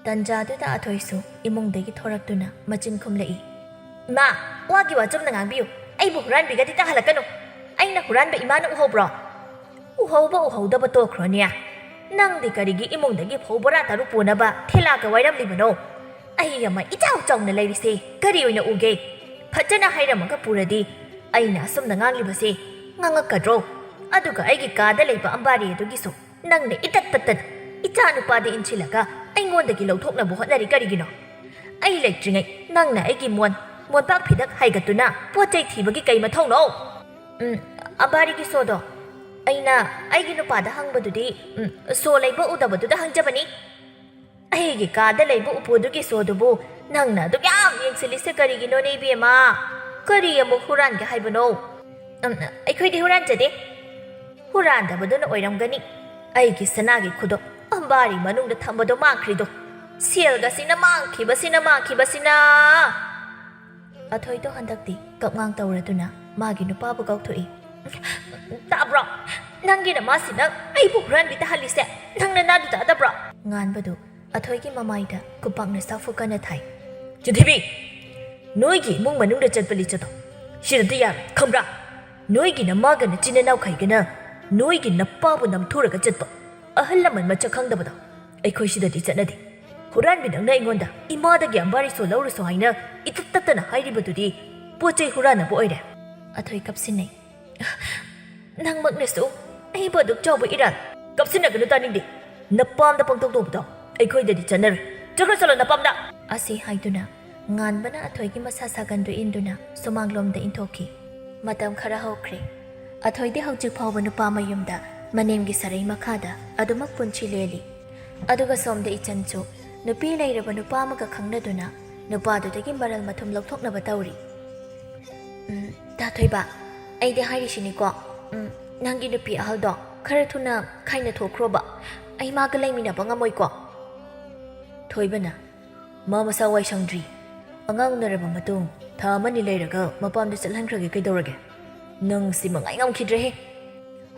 ꯇꯟꯖꯥꯗꯨꯗ ꯑꯊꯣꯏꯁꯨ ꯏꯃꯨꯡꯗꯒꯤ ꯊꯣꯔꯛꯇꯨꯅ ꯃꯆꯤꯟ ꯈꯨꯝꯂꯛꯏ꯫ ꯏꯃꯥ, ꯋꯥꯒꯤ ꯋꯥ ꯆꯨꯝꯅ ꯉꯥꯡꯕꯤꯌꯨ꯫ ꯑꯩꯕꯨ ꯍꯨꯔꯥꯟꯕꯤꯒꯗꯤ ꯇꯥꯍꯜꯂꯛꯀꯅꯨ꯫ ꯑꯩꯅ ꯍꯨꯔꯥꯟꯕ ꯏꯃꯥꯅ ꯎꯍꯧꯕ꯭ꯔꯣ? ꯎꯍꯧꯕ ꯎꯍꯧꯗꯕ ꯇꯣꯛꯈ꯭ꯔꯣꯅꯦ꯫ ꯅꯪꯗꯤ ꯀꯔꯤꯒꯤ ꯏꯃꯨꯡꯗꯒꯤ ꯐꯧ ꯕꯣꯔꯥ ꯇꯔꯨꯛ ꯄꯨꯅꯕ ꯊꯦꯂꯥꯒ ꯋꯥꯏꯔꯝꯂꯤꯕꯅꯣ? ꯑꯩ ꯑꯃ ꯏꯆꯥꯎ ꯆꯥꯎꯅ ꯂꯩꯔꯤꯁꯦ ꯀꯔꯤ ꯑꯣꯏꯅ ꯎꯒꯦ? ꯐꯖꯅ ꯍꯥꯏꯔꯝꯃꯒ ꯄꯨꯔꯗꯤ ꯑꯩꯅ ꯑꯁꯨꯝꯅ ꯉꯥꯡꯂꯤꯕꯁꯦ ꯉꯥꯡꯉꯛꯀꯗ꯭ꯔꯣ? ꯑꯗꯨꯒ ꯑꯩꯒꯤ ꯀꯥꯗ ꯂꯩꯕ ꯑꯝꯕꯥꯔꯤ ꯑꯗꯨꯒꯤꯁꯨ ꯅꯪꯅ ꯏꯇꯠ ꯇꯠꯇꯅ ꯏꯆꯥ ꯅꯨꯄꯥꯗ ꯏꯟꯁꯤꯜꯂꯒ ꯑꯩꯉꯣꯟꯗꯒꯤ ꯂꯧꯊꯣꯛꯅꯕ ꯍꯣꯠꯅꯔꯤ ꯀꯔꯤꯒꯤꯅꯣ? ꯑꯩ ꯂꯩꯇ꯭ꯔꯤꯉꯩ ꯅꯪꯅ ꯑꯩꯒꯤ ꯃꯣꯟ, ꯃꯣꯟꯄꯥꯛ ꯐꯤꯗꯛ ꯍꯥꯏꯒꯠꯇꯨꯅ ꯄꯣꯠ ꯆꯩ ꯊꯤꯕꯒꯤ ꯀꯩ ꯃꯊꯧꯅꯣ? ꯎꯝ, ꯑꯝꯕꯥꯔꯤꯒꯤ ꯁꯣꯗꯣ ꯑꯩꯅ ꯑꯩꯒꯤ ꯅꯨꯄꯥꯗ ꯍꯪꯕꯗꯨꯗꯤ, ꯎꯝ, ꯁꯣ ꯂꯩꯕ ꯎꯗꯕꯗꯨꯗ ꯍꯪꯖꯕꯅꯤ꯫ ꯑꯩꯒꯤ ꯀꯥꯗ ꯂꯩꯕ ꯎꯄꯨꯗꯨꯒꯤ ꯁꯣꯗꯨꯕꯨ ꯅꯪꯅ ꯑꯗꯨꯛ ꯌꯥꯝ ꯌꯦꯡꯁꯤꯜꯂꯤꯁꯦ ꯀꯔꯤꯒꯤꯅꯣꯅꯦ, ꯏꯕꯦꯝꯃ? ꯀꯔꯤ ꯑꯃꯨꯛ ꯍꯨꯔꯥꯟꯒꯦ ꯍꯥꯏꯕꯅꯣ? ꯎꯝ, ꯑꯩꯈꯣꯏꯗꯤ ꯍꯨꯔꯥꯟꯖꯗꯦ꯫ ꯍꯨꯔꯥꯟꯗꯕꯗꯨꯅ ꯑꯣꯏꯔꯝꯒꯅꯤ꯫ ꯑꯩꯒꯤ ꯁꯅꯥꯒꯤ ꯈꯨꯗꯣꯞ ꯑꯝꯕꯥꯔꯤ ꯃꯅꯨꯡꯗ ꯊꯝꯕꯗꯣ ꯃꯥꯡꯈ꯭ꯔꯤꯗꯣ꯫ ꯁꯦꯜꯒꯁꯤꯅ ꯃꯥꯡꯈꯤꯕꯁꯤꯅ, ꯃꯥꯡꯈꯤꯕꯁꯤꯅ꯫ ꯑꯊꯣꯏꯗꯣ ꯍꯟꯗꯛꯇꯤ ꯀꯞꯉꯥꯡ ꯇꯧꯔꯗꯨꯅ ꯃꯥꯒꯤ ꯅꯨꯄꯥꯕꯨ ꯀꯧꯊꯣꯛꯏ꯫ "ꯇꯥꯕ꯭ꯔꯣ? ꯅꯪꯒꯤ ꯅꯃꯥꯁꯤꯅ ꯑꯩꯕꯨ ꯍꯨꯔꯥꯟꯕꯤ ꯇꯥꯍꯜꯂꯤꯁꯦ ꯅꯪ ꯅꯅꯥꯗꯨ ꯇꯥꯗꯕ꯭ꯔꯣ?" ꯉꯥꯟꯕꯗꯨ ꯑꯊꯣꯏꯒꯤ ꯃꯃꯥꯏꯗ ꯈꯨꯄꯥꯛꯅ ꯁꯥꯐꯨ ꯀꯟꯅ ꯊꯥꯏ꯫ "ꯆꯤꯊꯤꯕꯤ, ꯅꯣꯏꯒꯤ ꯏꯃꯨꯡ ꯃꯅꯨꯡꯗ ꯆꯠꯄ ꯂꯤꯆꯠꯇꯣ ꯁꯤꯗꯗꯤ ꯌꯥꯔꯣꯏ, ꯈꯪꯕ꯭ꯔꯥ? ꯅꯣꯏꯒꯤ ꯅꯃꯥꯒ ꯅꯆꯤꯟ ꯅꯅꯥꯎꯈꯩꯒꯅ ꯅꯣꯏꯒꯤ ꯅꯄꯥꯕꯨ ꯅꯝꯊꯨꯔꯒ ꯆꯠꯄ ꯑꯍꯜ ꯂꯃꯟ ꯃꯁꯛ ꯈꯪꯗꯕꯗꯣ ꯑꯩꯈꯣꯏ ꯁꯤꯗꯗꯤ ꯆꯠꯅꯗꯦ꯫ ꯍꯨꯔꯥꯟꯕꯤ ꯅꯪꯅ ꯑꯩꯉꯣꯟꯗ ꯏꯃꯥꯗꯒꯤ ꯑꯝꯕꯥꯔꯤꯁꯣ ꯂꯧꯔꯨꯁꯣ ꯍꯥꯏꯅ ꯏꯇꯠ ꯇꯠꯇꯅ ꯍꯥꯏꯔꯤꯕꯗꯨꯗꯤ ꯄꯣꯠ ꯆꯩ ꯍꯨꯔꯥꯟꯅꯕ ꯑꯣꯏꯔꯦ꯫" ꯑꯊꯣꯏ ꯀꯞꯁꯤꯟꯅꯩ꯫ "ꯅꯪꯃꯛꯅꯁꯨ ꯑꯩꯕꯨ ꯑꯗꯨꯛ ꯆꯥꯎꯕ ꯏꯔꯥꯜ"꯫ "ꯀꯞꯁꯤꯟꯅꯒꯅꯨ, ꯇꯥꯅꯤꯡꯗꯦ꯫ ꯅꯄꯥꯝꯗ ꯄꯪꯇꯧ ꯇꯧꯕꯗꯣ ꯑꯩꯈꯣꯏꯗꯗꯤ ꯆꯠꯅꯔꯣꯏ꯫ ꯆꯠꯈ꯭ꯔꯣ ꯆꯠꯂꯣ ꯅꯄꯥꯝꯗ!" ꯑꯁꯤ ꯍꯥꯏꯗꯨꯅ ꯉꯥꯟꯕꯅ ꯑꯊꯣꯏꯒꯤ ꯃꯁꯥ ꯁꯥꯒꯟꯗꯨ ꯏꯟꯗꯨꯅ ꯁꯨꯃꯥꯡꯂꯣꯝꯗ ꯏꯟꯊꯣꯛꯈꯤ꯫ ꯃꯇꯝ ꯈꯔ ꯍꯧꯈ꯭ꯔꯦ꯫ ꯑꯊꯣꯏꯗꯤ ꯍꯧꯖꯤꯛ ꯐꯥꯎꯕ ꯅꯨꯄꯥ ꯃꯌꯨꯝꯗ ꯃꯅꯦꯝꯒꯤ ꯁꯔꯩ ꯃꯈꯥꯗ ꯑꯗꯨꯃꯛ ꯄꯨꯟꯁꯤ ꯂꯦꯜꯂꯤ꯫ ꯑꯗꯨꯒ ꯁꯣꯝꯗ ꯏꯆꯟꯁꯨ ꯅꯨꯄꯤ ꯂꯩꯔꯕ ꯅꯨꯄꯥ ꯑꯃꯒ ꯈꯪꯅꯗꯨꯅ ꯅꯨꯄꯥꯗꯨꯗꯒꯤ ꯃꯔꯜ ꯃꯊꯨꯝ ꯂꯧꯊꯣꯛꯅꯕ ꯇꯧꯔꯤ꯫ "ꯎꯝ, ꯇꯥ ꯊꯣꯏꯕ, ꯑꯩꯗꯤ ꯍꯥꯏꯔꯤꯁꯤꯅꯤꯀꯣ, ꯎꯝ, ꯅꯪꯒꯤ ꯅꯨꯄꯤ ꯑꯍꯜꯗꯣ ꯈꯔ ꯊꯨꯅ ꯈꯥꯏꯅ ꯊꯣꯛꯈ꯭ꯔꯣꯕ꯫ ꯑꯩ ꯃꯥꯒ ꯂꯩꯃꯤꯟꯅꯕ ꯉꯝꯃꯣꯏꯀꯣ꯫" ꯊꯣꯏꯕꯅ, "ꯃꯥ ꯃꯁꯥ ꯋꯥꯏ ꯁꯪꯗ꯭ꯔꯤ꯫ ꯑꯉꯥꯡ ꯎꯅꯔꯕ ꯃꯇꯨꯡ ꯊꯥ ꯑꯃꯅꯤ ꯂꯩꯔꯒ ꯃꯄꯥꯝꯗ ꯆꯠꯍꯟꯈ꯭ꯔꯒꯦ, ꯀꯩꯗꯧꯔꯒꯦ? ꯅꯪ ꯁꯤ ꯃꯉꯥꯏ ꯉꯝꯈꯤꯗ꯭ꯔꯦꯍꯦ꯫"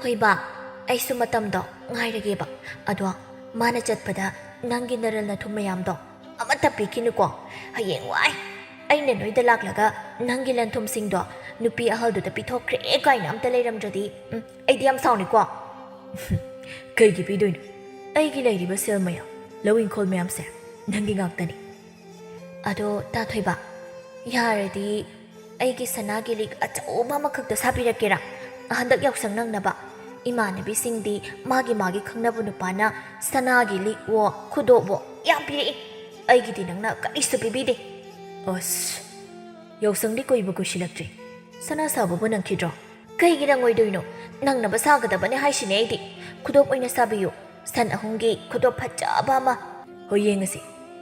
"ꯍꯣꯏꯕ, ꯑꯩꯁꯨ ꯃꯇꯝꯗꯣ ꯉꯥꯏꯔꯒꯦꯕ꯫ ꯑꯗꯣ ꯃꯥꯅ ꯆꯠꯄꯗ ꯅꯪꯒꯤ ꯅꯔꯜ ꯅꯊꯨꯝ ꯃꯌꯥꯝꯗꯣ ꯑꯃꯠꯇ ꯄꯤꯈꯤꯅꯨꯀꯣ꯫ ꯍꯌꯦꯡ ꯋꯥꯏ ꯑꯩꯅ ꯅꯣꯏꯗ ꯂꯥꯛꯂꯒ ꯅꯪꯒꯤ ꯂꯟ ꯊꯨꯝꯁꯤꯡꯗꯣ ꯅꯨꯄꯤ ꯑꯍꯜꯗꯨꯗ ꯄꯤꯊꯣꯛꯈ꯭ꯔꯦ ꯀꯥꯏꯅ ꯑꯝꯇ ꯂꯩꯔꯝꯗ꯭ꯔꯗꯤ, ꯎꯝ, ꯑꯩꯗꯤ ꯌꯥꯝ ꯁꯥꯎꯅꯤꯀꯣ꯫" "ꯀꯩꯒꯤ ꯄꯤꯗꯣꯏꯅꯣ? ꯑꯩꯒꯤ ꯂꯩꯔꯤꯕ ꯁꯦꯜ ꯃꯌꯥꯝ, ꯂꯧ ꯏꯪꯈꯣꯜ ꯃꯌꯥꯝꯁꯦ ꯅꯪꯒꯤ ꯉꯥꯛꯇꯅꯤ꯫" "ꯑꯗꯣ ꯇꯥ ꯊꯣꯏꯕ, ꯌꯥꯔꯗꯤ ꯑꯩꯒꯤ ꯁꯅꯥꯒꯤ ꯂꯤꯛ ꯑꯆꯧꯕ ꯑꯃꯈꯛꯇ ꯁꯥꯕꯤꯔꯛꯀꯦꯔꯥ? ꯍꯟꯗꯛ ꯌꯥꯎꯁꯪ ꯅꯪꯅꯕ ꯏꯃꯥꯟꯅꯕꯤꯁꯤꯡꯗꯤ ꯃꯥꯒꯤ ꯃꯥꯒꯤ ꯈꯪꯅꯕ ꯅꯨꯄꯥꯅ ꯁꯅꯥꯒꯤ ꯂꯤꯛꯋꯣ ꯈꯨꯗꯣꯞꯋꯣ ꯌꯥꯝ ꯄꯤꯔꯛꯏ꯫ ꯑꯩꯒꯤꯗꯤ ꯅꯪꯅ ꯀꯔꯤꯁꯨ ꯄꯤꯕꯤꯗꯦ꯫" "ꯑꯁ, ꯌꯥꯎꯁꯪꯗꯤ ꯀꯨꯏꯕꯨ ꯀꯨꯏꯁꯤꯜꯂꯛꯇ꯭ꯔꯤ꯫ ꯁꯅꯥ ꯁꯥꯕꯕꯨ ꯅꯪꯈꯤꯗ꯭ꯔꯣ?" "ꯀꯩꯒꯤ ꯅꯪꯉꯣꯏꯗꯣꯏꯅꯣ? ꯅꯪꯅꯕ ꯁꯥꯒꯗꯕꯅꯦ ꯍꯥꯏꯁꯤꯅꯦ ꯑꯩꯗꯤ꯫ ꯈꯨꯗꯣꯞ ꯑꯣꯏꯅ ꯁꯥꯕꯤꯌꯨ, ꯁꯟ ꯑꯍꯨꯝꯒꯤ ꯈꯨꯗꯣꯞ ꯐꯖꯕ ꯑꯃ꯫" ꯍꯣꯏ, ꯌꯦꯡꯉꯁꯤ꯫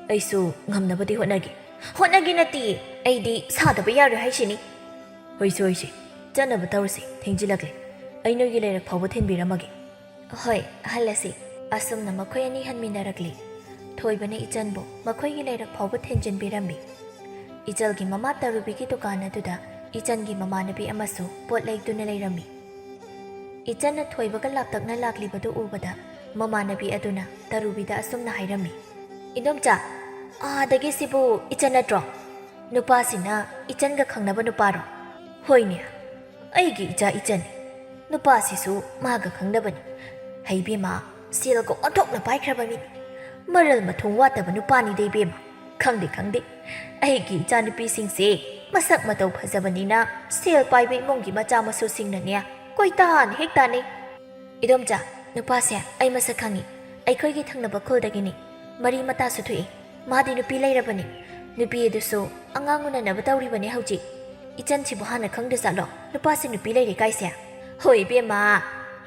ꯑꯩꯁꯨ ꯉꯝꯅꯕꯗꯤ ꯍꯣꯠꯅꯒꯦ꯫ ꯍꯣꯠꯅꯒꯦ ꯅꯠꯇꯦ, ꯑꯩꯗꯤ ꯁꯥꯗꯕ ꯌꯥꯔꯣꯏ ꯍꯥꯏꯁꯤꯅꯤ꯫ ꯍꯣꯏꯁꯦ, ꯍꯣꯏꯁꯦ, ꯆꯠꯅꯕ ꯇꯧꯔꯁꯤ, ꯊꯦꯡꯖꯤꯜꯂꯛꯂꯦ꯫ ꯑꯩ ꯅꯣꯏꯒꯤ ꯂꯩꯔꯛ ꯐꯥꯎꯕ ꯊꯤꯟꯕꯤꯔꯝꯃꯒꯦ꯫ ꯍꯣꯏ, ꯍꯜꯂꯁꯤ꯫ ꯑꯁꯨꯝꯅ ꯃꯈꯣꯏ ꯑꯅꯤ ꯍꯟꯃꯤꯟꯅꯔꯛꯂꯤ꯫ ꯊꯣꯏꯕꯅ ꯏꯆꯟꯕꯨ ꯃꯈꯣꯏꯒꯤ ꯂꯩꯔꯛ ꯐꯥꯎꯕ ꯊꯤꯟꯖꯤꯟꯕꯤꯔꯝꯃꯤ꯫ ꯏꯆꯜꯒꯤ ꯃꯃꯥ ꯇꯔꯨꯕꯤꯒꯤ ꯗꯨꯀꯥꯟ ꯑꯗꯨꯗ ꯏꯆꯟꯒꯤ ꯃꯃꯥꯟꯅꯕꯤ ꯑꯃꯁꯨ ꯄꯣꯠ ꯂꯩꯗꯨꯅ ꯂꯩꯔꯝꯃꯤ꯫ ꯏꯆꯟꯅ ꯊꯣꯏꯕꯒ ꯂꯥꯞꯇꯛꯅ ꯂꯥꯛꯂꯤꯕꯗꯨ ꯎꯕꯗ ꯃꯃꯥꯟꯅꯕꯤ ꯑꯗꯨꯅ ꯇꯔꯨꯕꯤꯗ ꯑꯁꯨꯝꯅ ꯍꯥꯏꯔꯝꯃꯤ, "ꯏꯗꯣꯝꯆꯥ, ꯑꯥꯗꯒꯤ ꯁꯤꯕꯨ ꯏꯆꯟ ꯅꯠꯇ꯭ꯔꯣ? ꯅꯨꯄꯥꯁꯤꯅ ꯏꯆꯟꯒ ꯈꯪꯅꯕ ꯅꯨꯄꯥꯔꯣ?" "ꯍꯣꯏꯅꯦ, ꯑꯩꯒꯤ ꯏꯆꯥ ꯏꯆꯟꯅꯤ꯫ ꯅꯨꯄꯥꯁꯤꯁꯨ ꯃꯥꯒ ꯈꯪꯅꯕꯅꯤ꯫ ꯍꯩꯕꯦꯝꯃ, ꯁꯦꯜꯒ ꯑꯣꯟꯊꯣꯛꯅ ꯄꯥꯏꯈ꯭ꯔꯕ ꯃꯤꯅꯤ꯫ ꯃꯔꯜ ꯃꯊꯨꯝ ꯋꯥꯠꯇꯕ ꯅꯨꯄꯥꯅꯤꯗ ꯏꯕꯦꯝꯃ꯫ ꯈꯪꯗꯦ, ꯈꯪꯗꯦ꯫ ꯑꯩꯒꯤ ꯏꯆꯥꯅꯨꯄꯤꯁꯤꯡꯁꯦ ꯃꯁꯛ ꯃꯇꯧ ꯐꯖꯕꯅꯤꯅ ꯁꯦꯜ ꯄꯥꯏꯕ ꯏꯃꯨꯡꯒꯤ ꯃꯆꯥ ꯃꯁꯨꯁꯤꯡꯅꯅꯦ ꯀꯣꯏꯇꯥꯟ ꯍꯦꯛ ꯇꯥꯟꯅꯩ꯫ ꯏꯗꯣꯝꯆꯥ, ꯅꯨꯄꯥꯁꯦ ꯑꯩ ꯃꯁꯛ ꯈꯪꯉꯤ꯫ ꯑꯩꯈꯣꯏꯒꯤ ꯊꯪꯅꯕ ꯈꯨꯜꯗꯒꯤꯅꯤ꯫ ꯃꯔꯤ ꯃꯇꯥꯁꯨ ꯊꯣꯛꯏ꯫ ꯃꯥꯗꯤ ꯅꯨꯄꯤ ꯂꯩꯔꯕꯅꯤ꯫ ꯅꯨꯄꯤ ꯑꯗꯨꯁꯨ ꯑꯉꯥꯡ ꯎꯅꯅꯕ ꯇꯧꯔꯤꯕꯅꯦ ꯍꯧꯖꯤꯛ꯫ ꯏꯆꯟꯁꯤꯕꯨ ꯍꯥꯟꯅ ꯈꯪꯗꯖꯥꯠꯂꯣ ꯅꯨꯄꯥꯁꯤ ꯅꯨꯄꯤ ꯂꯩꯔꯦ ꯀꯥꯏꯁꯦ?" "ꯍꯣꯏ ꯏꯕꯦꯝꯃ,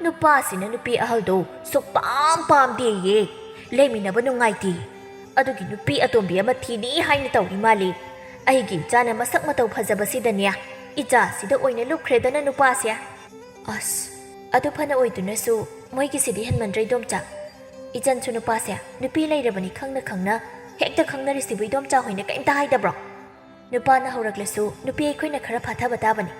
ꯅꯨꯄꯥꯁꯤꯅ ꯅꯨꯄꯤ ꯑꯍꯜꯗꯣ ꯁꯨꯛꯄꯥꯝ ꯄꯥꯝꯗꯦꯌꯦ꯫ ꯂꯩꯃꯤꯟꯅꯕ ꯅꯨꯡꯉꯥꯏꯇꯦ꯫ ꯑꯗꯨꯒꯤ ꯅꯨꯄꯤ ꯑꯇꯣꯝꯕꯤ ꯑꯃ ꯊꯤꯅꯤ ꯍꯥꯏꯅ ꯇꯧꯔꯤ ꯃꯥꯜꯂꯤ꯫ ꯑꯩꯒꯤ ꯏꯆꯥꯅ ꯃꯁꯛ ꯃꯇꯧ ꯐꯖꯕꯁꯤꯗꯅꯦ ꯏꯆꯥꯁꯤꯗ ꯑꯣꯏꯅ ꯂꯨꯞꯈ꯭ꯔꯦꯗꯅ ꯅꯨꯄꯥꯁꯦ꯫" "ꯑꯁ, ꯑꯗꯨ ꯐꯅ ꯑꯣꯏꯗꯨꯅꯁꯨ ꯃꯣꯏꯒꯤꯁꯤꯗꯤ ꯍꯦꯟꯃꯟꯗ꯭ꯔꯦ ꯏꯗꯣꯝꯆꯥ꯫ ꯏꯆꯟꯁꯨ ꯅꯨꯄꯥꯁꯦ ꯅꯨꯄꯤ ꯂꯩꯔꯕꯅꯤ ꯈꯪꯅ ꯈꯪꯅ ꯍꯦꯛꯇ ꯈꯪꯅꯔꯤꯁꯤꯕꯨ ꯏꯗꯣꯝꯆꯥ ꯍꯣꯏꯅ ꯀꯩꯝꯇ ꯍꯥꯏꯗꯕ꯭ꯔꯣ?" "ꯅꯨꯄꯥꯅ ꯍꯧꯔꯛꯂꯁꯨ ꯅꯨꯄꯤ ꯑꯩꯈꯣꯏꯅ ꯈꯔ ꯐꯥꯊꯕ ꯇꯥꯕꯅꯤ꯫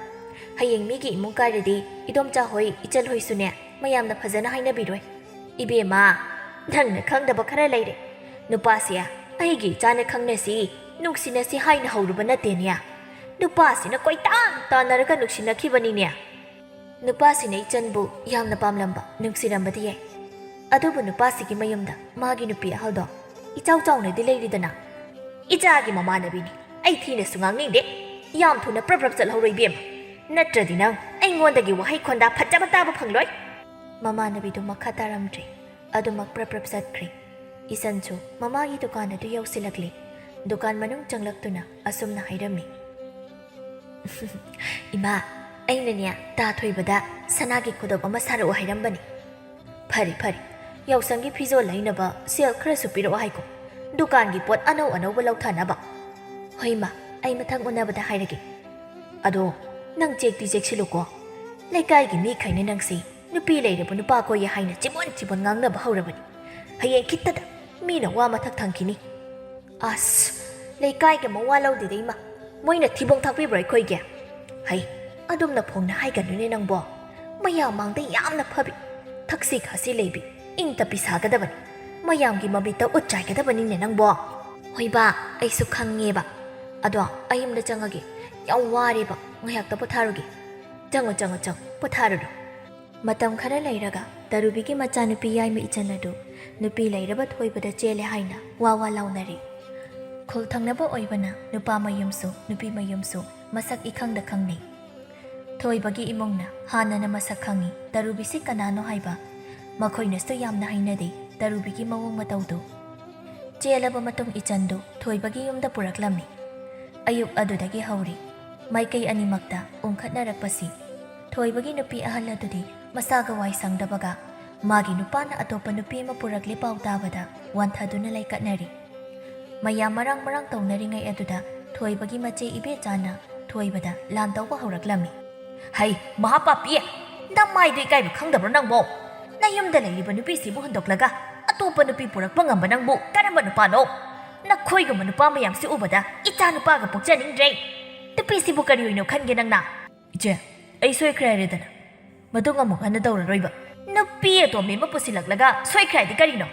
ꯍꯌꯦꯡ ꯃꯤꯒꯤ ꯏꯃꯨꯡ ꯀꯥꯏꯔꯗꯤ ꯏꯗꯣꯝꯆꯥ ꯍꯣꯏ, ꯏꯆꯜ ꯍꯣꯏꯁꯨꯅꯦ ꯃꯌꯥꯝꯅ ꯐꯖꯅ ꯍꯥꯏꯅꯕꯤꯔꯣꯏ꯫" "ꯏꯕꯦꯝꯃ, ꯅꯪꯅ ꯈꯪꯗꯕ ꯈꯔ ꯂꯩꯔꯦ꯫ ꯅꯨꯄꯥꯁꯦ ꯑꯩꯒꯤ ꯏꯆꯥꯅ ꯈꯪꯅꯁꯤ, ꯅꯨꯡꯁꯤꯅꯁꯤ ꯍꯥꯏꯅ ꯍꯧꯔꯨꯕ ꯅꯠꯇꯦꯅꯦ꯫ ꯅꯨꯄꯥꯁꯤꯅ ꯀꯣꯏꯇꯥꯟ ꯇꯥꯟꯅꯔꯒ ꯅꯨꯡꯁꯤꯅꯈꯤꯕꯅꯤꯅꯦ꯫" ꯅꯨꯄꯥꯁꯤꯅ ꯏꯆꯟꯕꯨ ꯌꯥꯝꯅ ꯄꯥꯝꯂꯝꯕ, ꯅꯨꯡꯁꯤꯔꯝꯕꯗꯤ ꯌꯥꯏ꯫ ꯑꯗꯨꯕꯨ ꯅꯨꯄꯥꯁꯤꯒꯤ ꯃꯌꯨꯝꯗ ꯃꯥꯒꯤ ꯅꯨꯄꯤ ꯑꯍꯜꯗꯣ ꯏꯆꯥꯎ ꯆꯥꯎꯅꯗꯤ ꯂꯩꯔꯤꯗꯅ꯫ "ꯏꯆꯥꯒꯤ ꯃꯃꯥꯟꯅꯕꯤꯅꯤ꯫ ꯑꯩ ꯊꯤꯅꯁꯨ ꯉꯥꯡꯅꯤꯡꯗꯦ꯫ ꯌꯥꯝ ꯊꯨꯅ ꯄ꯭ꯔꯞ ꯄ꯭ꯔꯞ ꯆꯠꯍꯧꯔꯣ ꯏꯕꯦꯝꯃ꯫ ꯅꯠꯇ꯭ꯔꯗꯤ ꯅꯪ ꯑꯩꯉꯣꯟꯗꯒꯤ ꯋꯥꯍꯩ ꯈꯣꯟꯗꯥ ꯐꯠꯇꯕ ꯇꯥꯕ ꯐꯪꯂꯣꯏ꯫" ꯃꯃꯥꯟꯅꯕꯤꯗꯨ ꯃꯈꯥ ꯇꯥꯔꯝꯗ꯭ꯔꯦ꯫ ꯑꯗꯨꯃꯛ ꯄ꯭ꯔꯞ ꯄ꯭ꯔꯞ ꯆꯠꯈ꯭ꯔꯦ꯫ ꯏꯆꯟꯁꯨ ꯃꯃꯥꯒꯤ ꯗꯨꯀꯥꯟ ꯑꯗꯨ ꯌꯧꯁꯤꯜꯂꯛꯂꯦ꯫ ꯗꯨꯀꯥꯟ ꯃꯅꯨꯡ ꯆꯪꯂꯛꯇꯨꯅ ꯑꯁꯨꯝꯅ ꯍꯥꯏꯔꯝꯃꯤ, "ꯏꯃꯥ, ꯑꯩꯅꯅꯦ ꯇꯥ ꯊꯣꯏꯕꯗ ꯁꯅꯥꯒꯤ ꯈꯨꯗꯣꯞ ꯑꯃ ꯁꯥꯔꯛꯑꯣ ꯍꯥꯏꯔꯝꯕꯅꯤ꯫" "ꯐꯔꯦ, ꯐꯔꯦ꯫ ꯌꯥꯎꯁꯪꯒꯤ ꯐꯤꯖꯣꯜ ꯂꯩꯅꯕ ꯁꯦꯜ ꯈꯔꯁꯨ ꯄꯤꯔꯛꯑꯣ ꯍꯥꯏꯀꯣ꯫ ꯗꯨꯀꯥꯟꯒꯤ ꯄꯣꯠ ꯑꯅꯧ ꯑꯅꯧꯕ ꯂꯧꯊꯅꯕ꯫ ꯍꯣꯏ ꯃꯥ, ꯑꯩ ꯃꯊꯪ ꯎꯅꯕꯗ ꯍꯥꯏꯔꯒꯦ꯫ ꯑꯗꯣ ꯅꯪ ꯆꯦꯛꯇꯤ ꯆꯦꯛꯁꯤꯜꯂꯨꯀꯣ꯫ ꯂꯩꯀꯥꯏꯒꯤ ꯃꯤꯈꯩꯅ ꯅꯪꯁꯤ ꯅꯨꯄꯤ ꯂꯩꯔꯕ ꯅꯨꯄꯥ ꯀꯣꯏꯌꯦ ꯍꯥꯏꯅ ꯆꯤꯕꯣꯟ ꯆꯤꯕꯣꯟ ꯉꯥꯡꯅꯕ ꯍꯧꯔꯕꯅꯤ꯫ ꯍꯌꯦꯡ ꯈꯤꯠꯇꯗ ꯃꯤꯅ ꯋꯥ ꯃꯊꯛ ꯊꯪꯈꯤꯅꯤ꯫ ꯑꯁ, ꯂꯩꯀꯥꯏꯒꯤ ꯃꯋꯥ ꯂꯧꯗꯦꯗ ꯏꯃꯥ꯫ ꯃꯣꯏꯅ ꯊꯤꯕꯣꯡ ꯊꯥꯛꯄꯤꯕ꯭ꯔꯣ ꯑꯩꯈꯣꯏꯒꯤ? ꯍꯩ, ꯑꯗꯨꯝꯅ ꯐꯣꯡꯅ ꯍꯥꯏꯒꯅꯨꯅꯦ ꯅꯪꯕꯣ꯫ ꯃꯌꯥꯝ ꯃꯥꯡꯗ ꯌꯥꯝꯅ ꯐꯕꯤ, ꯊꯛꯁꯤ ꯈꯥꯁꯤ ꯂꯩꯕꯤ, ꯏꯪ ꯇꯞꯄꯤ ꯁꯥꯒꯗꯕꯅꯤ꯫ ꯃꯌꯥꯝꯒꯤ ꯃꯃꯤꯠꯇ ꯎꯠ ꯆꯥꯏꯒꯗꯕꯅꯤꯅꯦ ꯅꯪꯕꯣ꯫ ꯍꯣꯏꯕꯥ, ꯑꯩꯁꯨ ꯈꯪꯉꯦꯕ꯫ ꯑꯗꯣ ꯑꯩ ꯌꯨꯝꯗ ꯆꯪꯉꯒꯦ꯫ ꯌꯥꯝ ꯋꯥꯔꯦꯕ, ꯉꯥꯏꯍꯥꯛꯇ ꯄꯣꯊꯥꯔꯨꯒꯦ꯫ ꯆꯪꯉꯣ, ꯆꯪꯉꯣ, ꯆꯪꯉꯣ, ꯄꯣꯊꯥꯔꯨꯔꯣ꯫ ꯃꯇꯝ ꯈꯔ ꯂꯩꯔꯒ ꯇꯔꯨꯕꯤꯒꯤ ꯃꯆꯥꯅꯨꯄꯤ ꯌꯥꯏꯃ ꯏꯆꯟ ꯑꯗꯨ ꯅꯨꯄꯤ ꯂꯩꯔꯕ ꯊꯣꯏꯕꯗ ꯆꯦꯜꯂꯦ ꯍꯥꯏꯅ ꯋꯥ ꯋꯥ ꯂꯥꯎꯅꯔꯤ꯫ ꯈꯨꯜ ꯊꯪꯅꯕ ꯑꯣꯏꯕꯅ ꯅꯨꯄꯥ ꯃꯌꯨꯝꯁꯨ ꯅꯨꯄꯤ ꯃꯌꯨꯝꯁꯨ ꯃꯁꯛ ꯏꯈꯪꯗ ꯈꯪꯅꯩ꯫ ꯊꯣꯏꯕꯒꯤ ꯏꯃꯨꯡꯅ ꯍꯥꯟꯅꯅ ꯃꯁꯛ ꯈꯪꯉꯤ ꯇꯔꯨꯕꯤꯁꯤ ꯀꯅꯥꯅꯣ ꯍꯥꯏꯕ꯫ ꯃꯈꯣꯏꯅꯁꯨ ꯌꯥꯝꯅ ꯍꯩꯅꯗꯦ ꯇꯔꯨꯕꯤꯒꯤ ꯃꯑꯣꯡ ꯃꯇꯧꯗꯨ꯫ ꯆꯦꯜꯂꯕ ꯃꯇꯨꯡ ꯏꯆꯟꯗꯨ ꯊꯣꯏꯕꯒꯤ ꯌꯨꯝꯗ ꯄꯨꯔꯛꯂꯝꯃꯤ꯫ ꯑꯌꯨꯛ ꯑꯗꯨꯗꯒꯤ ꯍꯧꯔꯤ ꯃꯥꯏꯀꯩ ꯑꯅꯤꯃꯛꯇ ꯎꯪꯈꯠꯅꯔꯛꯄꯁꯤ꯫ ꯊꯣꯏꯕꯒꯤ ꯅꯨꯄꯤ ꯑꯍꯜ ꯑꯗꯨꯗꯤ ꯃꯁꯥꯒ ꯋꯥꯏ ꯁꯪꯗꯕꯒ ꯃꯥꯒꯤ ꯅꯨꯄꯥꯅ ꯑꯇꯣꯞꯄ ꯅꯨꯄꯤ ꯑꯃ ꯄꯨꯔꯛꯂꯦ ꯄꯥꯎ ꯇꯥꯕꯗ ꯋꯥꯟꯊꯗꯨꯅ ꯂꯩꯀꯠꯅꯔꯤ꯫ ꯃꯌꯥꯝ ꯃꯔꯥꯡ ꯃꯔꯥꯡ ꯇꯧꯅꯔꯤꯉꯩ ꯑꯗꯨꯗ ꯊꯣꯏꯕꯒꯤ ꯃꯆꯦ ꯏꯕꯦꯆꯥꯅ ꯊꯣꯏꯕꯗ ꯂꯥꯟ ꯇꯧꯕ ꯍꯧꯔꯛꯂꯝꯃꯤ꯫ "ꯍꯩ, ꯃꯍꯥꯄꯥꯄꯤ! ꯅꯃꯥꯏꯗꯨ ꯏꯀꯥꯏꯕ ꯈꯪꯗꯕ꯭ꯔꯣ ꯅꯪꯕꯣ? ꯅꯌꯨꯝꯗ ꯂꯩꯔꯤꯕ ꯅꯨꯄꯤꯁꯤꯕꯨ ꯍꯨꯟꯗꯣꯛꯂꯒ ꯑꯇꯣꯞꯄ ꯅꯨꯄꯤ ꯄꯨꯔꯛꯄ ꯉꯝꯕ ꯅꯪꯕꯨ ꯀꯔꯝꯕ ꯅꯨꯄꯥꯅꯣ? ꯅꯈꯣꯏꯒꯨꯝꯕ ꯅꯨꯄꯥ ꯃꯌꯥꯝꯁꯤ ꯎꯕꯗ ꯏꯆꯥ ꯅꯨꯄꯥꯒ ꯄꯣꯛꯆꯅꯤꯡꯗ꯭ꯔꯦ꯫ ꯅꯨꯄꯤꯁꯤꯕꯨ ꯀꯔꯤ ꯑꯣꯏꯅꯣ ꯈꯟꯒꯦ ꯅꯪꯅ?" "ꯏꯆꯦ, ꯑꯩ ꯁꯣꯏꯈ꯭ꯔꯦ ꯍꯥꯏꯔꯦꯗꯅ꯫ ꯃꯇꯨꯡ ꯑꯃꯨꯛ ꯍꯟꯅ ꯇꯧꯔꯔꯣꯏꯕ꯫" "ꯅꯨꯄꯤ ꯑꯇꯣꯝꯕꯤ ꯑꯃ ꯄꯨꯁꯤꯜꯂꯛꯂꯒ ꯁꯣꯏꯈ꯭ꯔꯦ ꯍꯥꯏꯗꯤ ꯀꯔꯤꯅꯣ?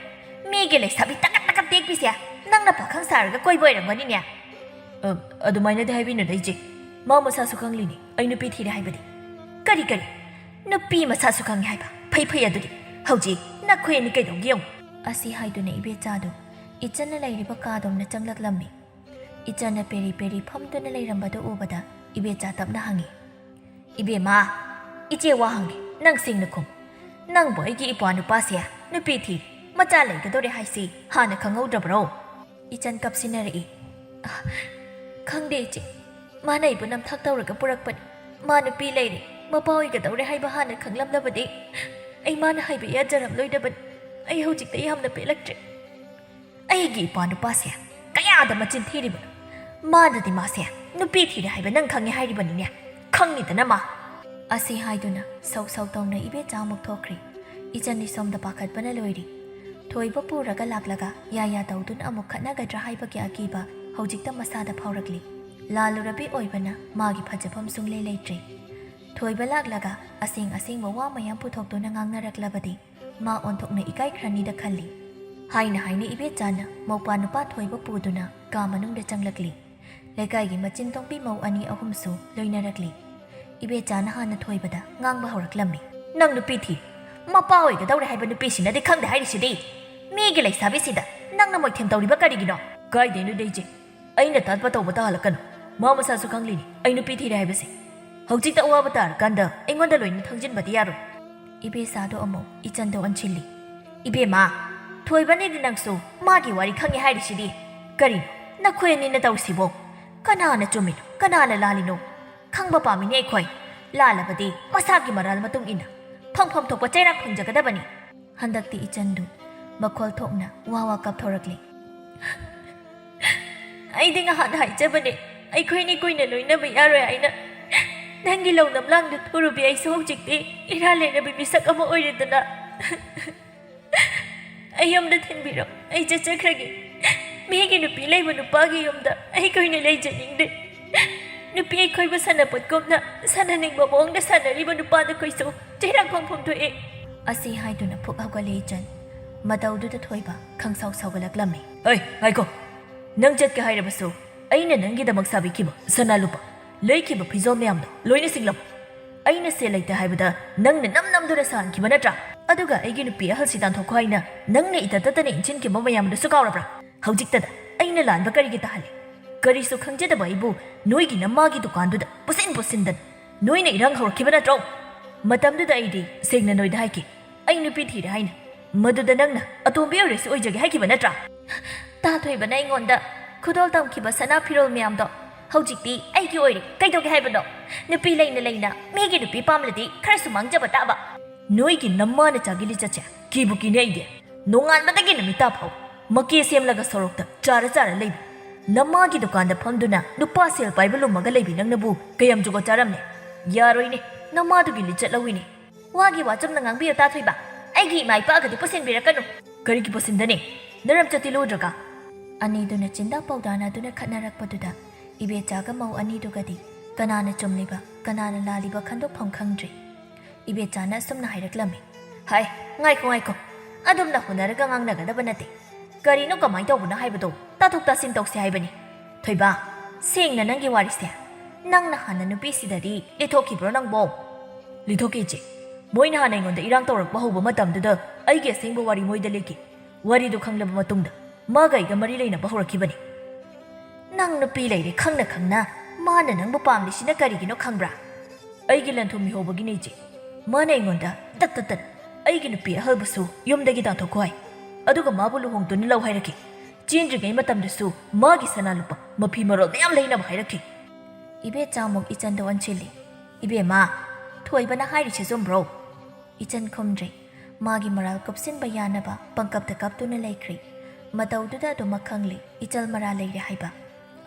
ꯃꯤꯒꯤ ꯂꯩꯁꯥꯕꯤ ꯇꯀꯠ ꯇꯀꯠ ꯇꯦꯛꯄꯤꯁꯦ ꯅꯪꯅ ꯄꯥꯈꯪ ꯁꯥꯔꯒ ꯀꯣꯏꯕ ꯑꯣꯏꯔꯝꯒꯅꯤꯅꯦ?" "ꯑ, ꯑꯗꯨꯃꯥꯏꯅꯗꯤ ꯍꯥꯏꯕꯤꯅꯨꯗ ꯏꯆꯦ꯫ ꯃꯥ ꯃꯁꯥꯁꯨ ꯈꯪꯂꯤꯅꯤ ꯑꯩ ꯅꯨꯄꯤ ꯊꯤꯔꯦ ꯍꯥꯏꯕꯗꯤ꯫" "ꯀꯔꯤ ꯀꯔꯤ? ꯅꯨꯄꯤ ꯃꯁꯥꯁꯨ ꯈꯪꯉꯤ ꯍꯥꯏꯕ? ꯐꯩ ꯐꯩ, ꯑꯗꯨꯗꯤ ꯍꯧꯖꯤꯛ ꯅꯈꯣꯏ ꯑꯅꯤ ꯀꯩꯗꯧꯒꯦ ꯌꯦꯡꯉꯨ꯫" ꯑꯁꯤ ꯍꯥꯏꯗꯨꯅ ꯏꯕꯦꯆꯥꯗꯨ ꯏꯆꯟꯅ ꯂꯩꯔꯤꯕ ꯀꯥꯗꯣꯝꯅ ꯆꯪꯂꯛꯂꯝꯃꯤ꯫ ꯏꯆꯟꯅ ꯄꯦꯔꯤ ꯄꯦꯔꯤ ꯐꯝꯗꯨꯅ ꯂꯩꯔꯝꯕꯗꯨ ꯎꯕꯗ ꯏꯕꯦꯆꯥ ꯇꯞꯅ ꯍꯪꯉꯤ, "ꯏꯕꯦꯝꯃ, ꯏꯆꯦ ꯋꯥ ꯍꯪꯒꯦ, ꯅꯪ ꯁꯦꯡꯅ ꯈꯨꯝ꯫ ꯅꯪꯕꯨ ꯑꯩꯒꯤ ꯏꯄ꯭ꯋꯥ ꯅꯨꯄꯥꯁꯦ ꯅꯨꯄꯤ ꯊꯤꯔꯦ, ꯃꯆꯥ ꯂꯩꯒꯗꯧꯔꯦ ꯍꯥꯏꯁꯤ ꯍꯥꯟꯅ ꯈꯪꯍꯧꯗ꯭ꯔꯕ꯭ꯔꯣ?" ꯏꯆꯟ ꯀꯞꯁꯤꯟꯅꯔꯛꯏ꯫ "ꯑ, ꯈꯪꯗꯦ ꯏꯆꯦ꯫ ꯃꯥꯅ ꯑꯩꯕꯨ ꯅꯝꯊꯥꯛ ꯇꯧꯔꯒ ꯄꯨꯔꯛꯄꯅꯤ꯫ ꯃꯥ ꯅꯨꯄꯤ ꯂꯩꯔꯦ, ꯃꯄꯥ ꯑꯣꯏꯒꯗꯧꯔꯦ ꯍꯥꯏꯕ ꯍꯥꯟꯅ ꯈꯪꯂꯝꯂꯕꯗꯤ ꯑꯩ ꯃꯥꯅ ꯍꯥꯏꯕ ꯌꯥꯖꯔꯝꯂꯣꯏꯗꯕꯅꯤ꯫ ꯑꯩ ꯍꯧꯖꯤꯛꯇ ꯌꯥꯝꯅ ꯄꯦꯜꯂꯛꯇ꯭ꯔꯦ꯫" ꯑꯩꯒꯤ ꯏꯄ꯭ꯋꯥ ꯅꯨꯄꯥꯁꯦ ꯀꯌꯥꯗ ꯃꯆꯤꯟ ꯊꯤꯔꯤꯕꯅꯣ? ꯃꯥꯅꯗꯤ ꯃꯥꯁꯦ ꯅꯨꯄꯤ ꯊꯤꯔꯦ ꯍꯥꯏꯕ ꯅꯪ ꯈꯪꯉꯦ ꯍꯥꯏꯔꯤꯕꯅꯤꯅꯦ꯫ ꯈꯪꯉꯤꯗꯅ ꯃꯥ꯫ ꯑꯁꯤ ꯍꯥꯏꯗꯨꯅ ꯁꯧ ꯁꯧ ꯇꯧꯅ ꯏꯕꯦꯆꯥ ꯑꯃꯨꯛ ꯊꯣꯛꯈ꯭ꯔꯦ꯫ ꯏꯆꯟꯗꯤ ꯁꯣꯝꯗ ꯄꯥꯈꯠꯄꯅ ꯂꯣꯏꯔꯤ꯫ ꯊꯣꯏꯕ ꯄꯨꯔꯒ ꯂꯥꯛꯂꯒ ꯌꯥ ꯌꯥ ꯇꯧꯗꯨꯅ ꯑꯃꯨꯛ ꯈꯠꯅꯒꯗ꯭ꯔꯥ ꯍꯥꯏꯕꯒꯤ ꯑꯀꯤꯕ ꯍꯧꯖꯤꯛꯇ ꯃꯁꯥꯗ ꯐꯥꯎꯔꯛꯂꯤ꯫ ꯂꯥꯜꯂꯨꯔꯕꯤ ꯑꯣꯏꯕꯅ ꯃꯥꯒꯤ ꯐꯖꯐꯝ ꯁꯨꯡꯂꯩ ꯂꯩꯇ꯭ꯔꯦ꯫ ꯊꯣꯏꯕ ꯂꯥꯛꯂꯒ ꯑꯁꯦꯡ ꯑꯁꯦꯡꯕ ꯋꯥ ꯃꯌꯥꯝ ꯄꯨꯊꯣꯛꯇꯨꯅ ꯉꯥꯡꯅꯔꯛꯂꯕꯗꯤ ꯃꯥ ꯑꯣꯟꯊꯣꯛꯅ ꯏꯀꯥꯏꯈ꯭ꯔꯅꯤꯗ ꯈꯜꯂꯤ꯫ ꯍꯥꯏꯅ ꯍꯥꯏꯅ ꯏꯕꯦꯆꯥꯅ ꯃꯧꯄ꯭ꯋꯥ ꯅꯨꯄꯥ ꯊꯣꯏꯕ ꯄꯨꯗꯨꯅ ꯀꯥ ꯃꯅꯨꯡꯗ ꯆꯪꯂꯛꯂꯤ꯫ ꯂꯩꯀꯥꯏꯒꯤ ꯃꯆꯤꯟ ꯇꯣꯡꯕꯤ ꯃꯧ ꯑꯅꯤ ꯑꯍꯨꯝꯁꯨ ꯂꯣꯏꯅꯔꯛꯂꯤ꯫ ꯏꯕꯦꯆꯥꯅ ꯍꯥꯟꯅ ꯊꯣꯏꯕꯗ ꯉꯥꯡꯕ ꯍꯧꯔꯛꯂꯝꯃꯤ꯫ "ꯅꯪ ꯅꯨꯄꯤ ꯊꯤ, ꯃꯄꯥ ꯑꯣꯏꯒꯗꯧꯔꯦ ꯍꯥꯏꯕ ꯅꯨꯄꯤꯁꯤꯅꯗꯤ ꯈꯪꯗꯦ ꯍꯥꯏꯔꯤꯁꯤꯗꯤ꯫ ꯃꯤꯒꯤ ꯂꯩꯁꯥꯕꯤꯁꯤꯗ ꯅꯪꯅ ꯃꯣꯏꯊꯦꯝ ꯇꯧꯔꯤꯕ ꯀꯔꯤꯒꯤꯅꯣ?" "ꯀꯥꯏꯗꯩꯅꯣꯗ ꯏꯆꯦ, ꯑꯩꯅ ꯇꯥꯠꯄ ꯇꯧꯕ ꯇꯥꯍꯜꯂꯛꯀꯅꯨ꯫ ꯃꯥ ꯃꯁꯥꯁꯨ ꯈꯪꯂꯤꯅꯤ ꯑꯩ ꯅꯨꯄꯤ ꯊꯤꯔꯦ ꯍꯥꯏꯕꯁꯦ꯫ ꯍꯧꯖꯤꯛꯇ ꯑꯋꯥꯕ ꯇꯥꯔꯀꯥꯟꯗ ꯑꯩꯉꯣꯟꯗ ꯂꯣꯏꯅ ꯊꯪꯖꯤꯟꯕꯗꯤ ꯌꯥꯔꯣꯏ꯫" ꯏꯕꯦꯆꯥꯗꯣ ꯑꯃꯨꯛ ꯏꯆꯟꯗ ꯑꯣꯟꯁꯤꯜꯂꯤ꯫ "ꯏꯕꯦꯝꯃ, ꯊꯣꯏꯕꯅꯤꯗꯤ ꯅꯪꯁꯨ ꯃꯥꯒꯤ ꯋꯥꯔꯤ ꯈꯪꯉꯦ ꯍꯥꯏꯔꯤꯁꯤꯗꯤ꯫ ꯀꯔꯤꯅꯣ ꯅꯈꯣꯏ ꯑꯅꯤꯅ ꯇꯧꯔꯤꯁꯤꯕꯣ? ꯀꯅꯥꯅ ꯆꯨꯝꯃꯤꯅꯣ, ꯀꯅꯥꯅ ꯂꯥꯜꯂꯤꯅꯣ? ꯈꯪꯕ ꯄꯥꯝꯃꯤꯅꯦ ꯑꯩꯈꯣꯏ꯫ ꯂꯥꯜꯂꯕꯗꯤ ꯃꯁꯥꯒꯤ ꯃꯔꯥꯜ ꯃꯇꯨꯡ ꯏꯟꯅ ꯐꯪꯐꯝ ꯊꯣꯛꯄ ꯆꯩꯔꯥꯛ ꯐꯪꯖꯒꯗꯕꯅꯤ꯫" ꯍꯟꯗꯛꯇꯤ ꯏꯆꯟꯗꯨ ꯃꯈꯣꯜ ꯊꯣꯛꯅ ꯋꯥ ꯋꯥ ꯀꯞꯊꯣꯔꯛꯂꯤ꯫ "ꯑꯩꯗꯤ ꯉꯍꯥꯟ ꯍꯥꯏꯖꯕꯅꯦ, ꯑꯩꯈꯣꯏꯅꯤ ꯀꯨꯏꯅ ꯂꯣꯏꯅꯕ ꯌꯥꯔꯣꯏ ꯍꯥꯏꯅ꯫ ꯅꯪꯒꯤ ꯂꯧ ꯅꯝꯂꯥꯡꯗꯨ ꯊꯨꯔꯨꯕꯤ ꯑꯩꯁꯨ ꯍꯧꯖꯤꯛꯇꯤ ꯏꯔꯥ ꯂꯩꯔꯕꯤ ꯃꯤꯁꯛ ꯑꯃ ꯑꯣꯏꯔꯦꯗꯅ꯫ ꯑꯩ ꯌꯨꯝꯗ ꯊꯤꯟꯕꯤꯔꯣ, ꯑꯩ ꯆꯠꯆꯈ꯭ꯔꯒꯦ꯫ ꯃꯤꯒꯤ ꯅꯨꯄꯤ ꯂꯩꯕ ꯅꯨꯄꯥꯒꯤ ꯌꯨꯝꯗ ꯑꯩ ꯀꯨꯏꯅ ꯂꯩꯖꯅꯤꯡꯗꯦ꯫ ꯅꯨꯄꯤ ꯑꯩꯈꯣꯏꯕꯨ ꯁꯥꯟꯅꯄꯣꯠꯀꯨꯝꯅ ꯁꯥꯟꯅꯅꯤꯡꯕ ꯃꯑꯣꯡꯗ ꯁꯥꯟꯅꯔꯤꯕ ꯅꯨꯄꯥꯗꯨꯈꯣꯏꯁꯨ ꯆꯩꯔꯥꯛ ꯐꯪꯐꯝ ꯊꯣꯛꯑꯦ꯫" ꯑꯁꯤ ꯍꯥꯏꯗꯨꯅ ꯐꯨꯛ ꯍꯧꯒꯠꯂꯦ ꯏꯆꯟ꯫ ꯃꯇꯧꯗꯨꯗ ꯊꯣꯏꯕ ꯈꯪꯁꯥꯎ ꯁꯥꯎꯒꯠꯂꯛꯂꯝꯃꯤ꯫ "ꯍꯩ, ꯉꯥꯏꯈꯣ! ꯅꯪ ꯆꯠꯀꯦ ꯍꯥꯏꯔꯕꯁꯨ ꯑꯩꯅ ꯅꯪꯒꯤꯗꯃꯛ ꯁꯥꯕꯤꯈꯤꯕ ꯁꯅꯥ ꯂꯨꯄꯥ, ꯂꯩꯈꯤꯕ ꯐꯤꯖꯣꯜ ꯃꯌꯥꯝꯗꯣ ꯂꯣꯏꯅ ꯁꯤꯡꯂꯝꯃꯨ꯫ ꯑꯩꯅ ꯁꯦꯜ ꯂꯩꯇꯦ ꯍꯥꯏꯕꯗ ꯅꯪꯅ ꯅꯝ ꯅꯝꯗꯨꯅ ꯁꯥꯍꯟꯈꯤꯕ ꯅꯠꯇ꯭ꯔꯥ? ꯑꯗꯨꯒ ꯑꯩꯒꯤ ꯅꯨꯄꯤ ꯑꯍꯜꯁꯤ ꯇꯥꯟꯊꯣꯛꯈꯣ ꯍꯥꯏꯅ ꯅꯪꯅ ꯏꯇꯠ ꯇꯠꯇꯅ ꯏꯟꯁꯤꯟꯈꯤꯕ ꯃꯌꯥꯝꯗꯨꯁꯨ ꯀꯥꯎꯔꯕ꯭ꯔꯥ? ꯍꯧꯖꯤꯛꯇꯗ ꯑꯩꯅ ꯂꯥꯟꯕ ꯀꯔꯤꯒꯤ ꯇꯥꯍꯜꯂꯤ? ꯀꯔꯤꯁꯨ ꯈꯪꯖꯗꯕ ꯑꯩꯕꯨ ꯅꯣꯏꯒꯤ ꯅꯃꯥꯒꯤ ꯗꯨꯀꯥꯟꯗꯨꯗ ꯄꯨꯁꯤꯟ ꯄꯨꯁꯤꯟꯗꯅ ꯅꯣꯏꯅ ꯏꯔꯥꯡ ꯍꯧꯔꯛꯈꯤꯕ ꯅꯠꯇ꯭ꯔꯣ?" ꯃꯇꯝꯗꯨꯗ ꯑꯩꯗꯤ ꯁꯦꯡꯅ ꯅꯣꯏꯗ ꯍꯥꯏꯈꯤ, "ꯑꯩ ꯅꯨꯄꯤ ꯊꯤꯔꯦ" ꯍꯥꯏꯅ꯫ ꯃꯗꯨꯗ ꯅꯪꯅ ꯑꯇꯣꯝꯕꯤ ꯑꯣꯏꯔꯁꯨ ꯑꯣꯏꯖꯒꯦ ꯍꯥꯏꯈꯤꯕ ꯅꯠꯇ꯭ꯔꯥ? ꯇꯥ ꯊꯣꯏꯕꯅ ꯑꯩꯉꯣꯟꯗ ꯈꯨꯗꯣꯜ ꯇꯝꯈꯤꯕ ꯁꯅꯥ ꯐꯤꯔꯣꯜ ꯃꯌꯥꯝꯗꯣ ꯍꯧꯖꯤꯛꯇꯤ ꯑꯩꯒꯤ ꯑꯣꯏꯔꯦ꯫ ꯀꯩꯗꯧꯒꯦ ꯍꯥꯏꯕꯅꯣ? ꯅꯨꯄꯤ ꯂꯩꯅ ꯂꯩꯅ ꯃꯤꯒꯤ ꯅꯨꯄꯤ ꯄꯥꯝꯂꯗꯤ ꯈꯔꯁꯨ ꯃꯥꯡꯖꯕ ꯇꯥꯕ꯫ ꯅꯣꯏꯒꯤ ꯅꯃꯥ ꯅꯆꯥꯒꯤ ꯂꯤꯆꯠꯁꯦ ꯀꯤꯕꯨ ꯀꯤꯅꯦ ꯑꯩꯗꯤ꯫ ꯅꯣꯡꯉꯥꯟꯕꯗꯒꯤ ꯅꯨꯃꯤꯠ ꯇꯥ ꯐꯥꯎ ꯃꯀꯦ ꯁꯦꯝꯂꯒ ꯁꯣꯔꯣꯛꯇ ꯆꯥꯔ ꯆꯥꯔ ꯂꯩꯕꯤ, ꯅꯃꯥꯒꯤ ꯗꯨꯀꯥꯟꯗ ꯐꯝꯗꯨꯅ ꯅꯨꯄꯥ ꯁꯦꯜ ꯄꯥꯏꯕ ꯂꯨꯝꯃꯒ ꯂꯩꯕꯤ ꯅꯪꯅꯕꯨ ꯀꯌꯥꯝ ꯖꯨꯒꯣꯠ ꯆꯥꯔꯝꯅꯤ? ꯌꯥꯔꯣꯏꯅꯦ, ꯅꯃꯥꯗꯨꯒꯤ ꯂꯤꯆꯠ ꯂꯧꯏꯅꯦ꯫ ꯋꯥꯒꯤ ꯋꯥ ꯆꯨꯝꯅ ꯉꯥꯡꯕꯤꯌꯨ ꯇꯥꯊꯣꯏꯕ꯫ ꯑꯩꯒꯤ ꯏꯃꯥ ꯏꯄꯥꯒꯗꯤ ꯄꯨꯁꯤꯟꯕꯤꯔꯛꯀꯅꯨ꯫ ꯀꯔꯤꯒꯤ ꯄꯨꯁꯤꯟꯗꯅꯤ? ꯅꯔꯝ ꯆꯠꯇꯤ ꯂꯨꯗ꯭ꯔꯒ? ꯑꯅꯤꯗꯨꯅ ꯆꯤꯟꯗꯥ ꯄꯥꯎꯗꯥꯅꯗꯨꯅ ꯈꯠꯅꯔꯛꯄꯗꯨꯗ ꯏꯕꯦꯆꯥꯒ ꯃꯧ ꯑꯅꯤꯗꯨꯒꯗꯤ ꯀꯅꯥꯅ ꯆꯨꯝꯂꯤꯕ, ꯀꯅꯥꯅ ꯂꯥꯜꯂꯤꯕ ꯈꯟꯗꯣꯛꯐꯝ ꯈꯪꯗ꯭ꯔꯦ꯫ ꯏꯕꯦꯆꯥꯅ ꯑꯁꯨꯝꯅ ꯍꯥꯏꯔꯛꯂꯝꯃꯤ꯫ ꯍꯥꯏ, ꯉꯥꯏꯈꯣ, ꯉꯥꯏꯈꯣ꯫ ꯑꯗꯨꯝꯅ ꯍꯨꯟꯅꯔꯒ ꯉꯥꯡꯅꯒꯗꯕ ꯅꯠꯇꯦ꯫ ꯀꯔꯤꯅꯣ ꯀꯃꯥꯏ ꯇꯧꯕꯅꯣ ꯍꯥꯏꯕꯗꯣ ꯇꯥꯊꯣꯛ ꯇꯥꯁꯤꯟ ꯇꯧꯁꯦ ꯍꯥꯏꯕꯅꯤ꯫ ꯊꯣꯏꯕ, ꯁꯦꯡꯅ ꯅꯪꯒꯤ ꯋꯥꯔꯤꯁꯦ꯫ ꯅꯪꯅ ꯍꯥꯟꯅ ꯅꯨꯄꯤꯁꯤꯗꯗꯤ ꯂꯤꯊꯣꯛꯈꯤꯕ꯭ꯔꯣ ꯅꯪꯕꯣ? ꯂꯤꯊꯣꯛꯀꯦ ꯏꯆꯦ꯫ ꯃꯣꯏꯅ ꯍꯥꯟꯅ ꯑꯩꯉꯣꯟꯗ ꯏꯔꯥꯡ ꯇꯧꯔꯛꯄ ꯍꯧꯕ ꯃꯇꯝꯗꯨꯗ ꯑꯩꯒꯤ ꯑꯁꯦꯡꯕ ꯋꯥꯔꯤ ꯃꯣꯏꯗ ꯂꯤꯈꯤ꯫ ꯋꯥꯔꯤꯗꯨ ꯈꯪꯂꯕ ꯃꯇꯨꯡꯗ ꯃꯥꯒ ꯑꯩꯒ ꯃꯔꯤ ꯂꯩꯅꯕ ꯍꯧꯔꯛꯈꯤꯕꯅꯤ꯫ ꯅꯪ ꯅꯨꯄꯤ ꯂꯩꯔꯦ ꯈꯪꯅ ꯈꯪꯅ ꯃꯥꯅ ꯅꯪꯕꯨ ꯄꯥꯝꯂꯤꯁꯤꯅ ꯀꯔꯤꯒꯤꯅꯣ ꯈꯪꯕ꯭ꯔꯥ? ꯑꯩꯒꯤ ꯂꯟ-ꯊꯨꯝ ꯃꯤꯍꯧꯕꯒꯤꯅꯦ ꯏꯆꯦ꯫ ꯃꯥꯅ ꯑꯩꯉꯣꯟꯗ ꯇꯠ ꯇꯠ ꯇꯠ ꯑꯩꯒꯤ ꯅꯨꯄꯤ ꯑꯍꯜꯕꯁꯨ ꯌꯨꯝꯗꯒꯤ ꯇꯥꯟꯊꯣꯛꯈꯣ ꯍꯥꯏ꯫ ꯑꯗꯨꯒ ꯃꯥꯕꯨ ꯂꯨꯍꯣꯡꯗꯨꯅ ꯂꯧ ꯍꯥꯏꯔꯛꯈꯤ꯫ ꯆꯦꯟꯗ꯭ꯔꯤꯉꯩ ꯃꯇꯝꯗꯁꯨ ꯃꯥꯒꯤ ꯁꯅꯥ ꯂꯨꯄꯥ ꯃꯐꯤ ꯃꯔꯣꯜ ꯃꯌꯥꯝ ꯂꯩꯅꯕ ꯍꯥꯏꯔꯛꯈꯤ꯫ ꯏꯕꯦꯆꯥꯃꯨꯛ ꯏꯆꯟꯗ ꯑꯣꯟꯁꯤꯜꯂꯤ꯫ ꯏꯕꯦꯝꯃ, ꯊꯣꯏꯕꯅ ꯍꯥꯏꯔꯤꯁꯦ ꯆꯨꯝꯕ꯭ꯔꯣ? ꯏꯆꯟ ꯈꯨꯝꯗ꯭ꯔꯦ꯫ ꯃꯥꯒꯤ ꯃꯔꯥꯜ ꯀꯨꯞꯁꯤꯟꯕ ꯌꯥꯅꯕ ꯄꯪꯀꯞꯇ ꯀꯞꯇꯨꯅ ꯂꯩꯈ꯭ꯔꯦ꯫ ꯃꯇꯧꯗꯨꯗ ꯑꯗꯨꯃꯛ ꯈꯪꯂꯦ ꯏꯆꯜ ꯃꯔꯥꯜ ꯂꯩꯔꯦ ꯍꯥꯏꯕ꯫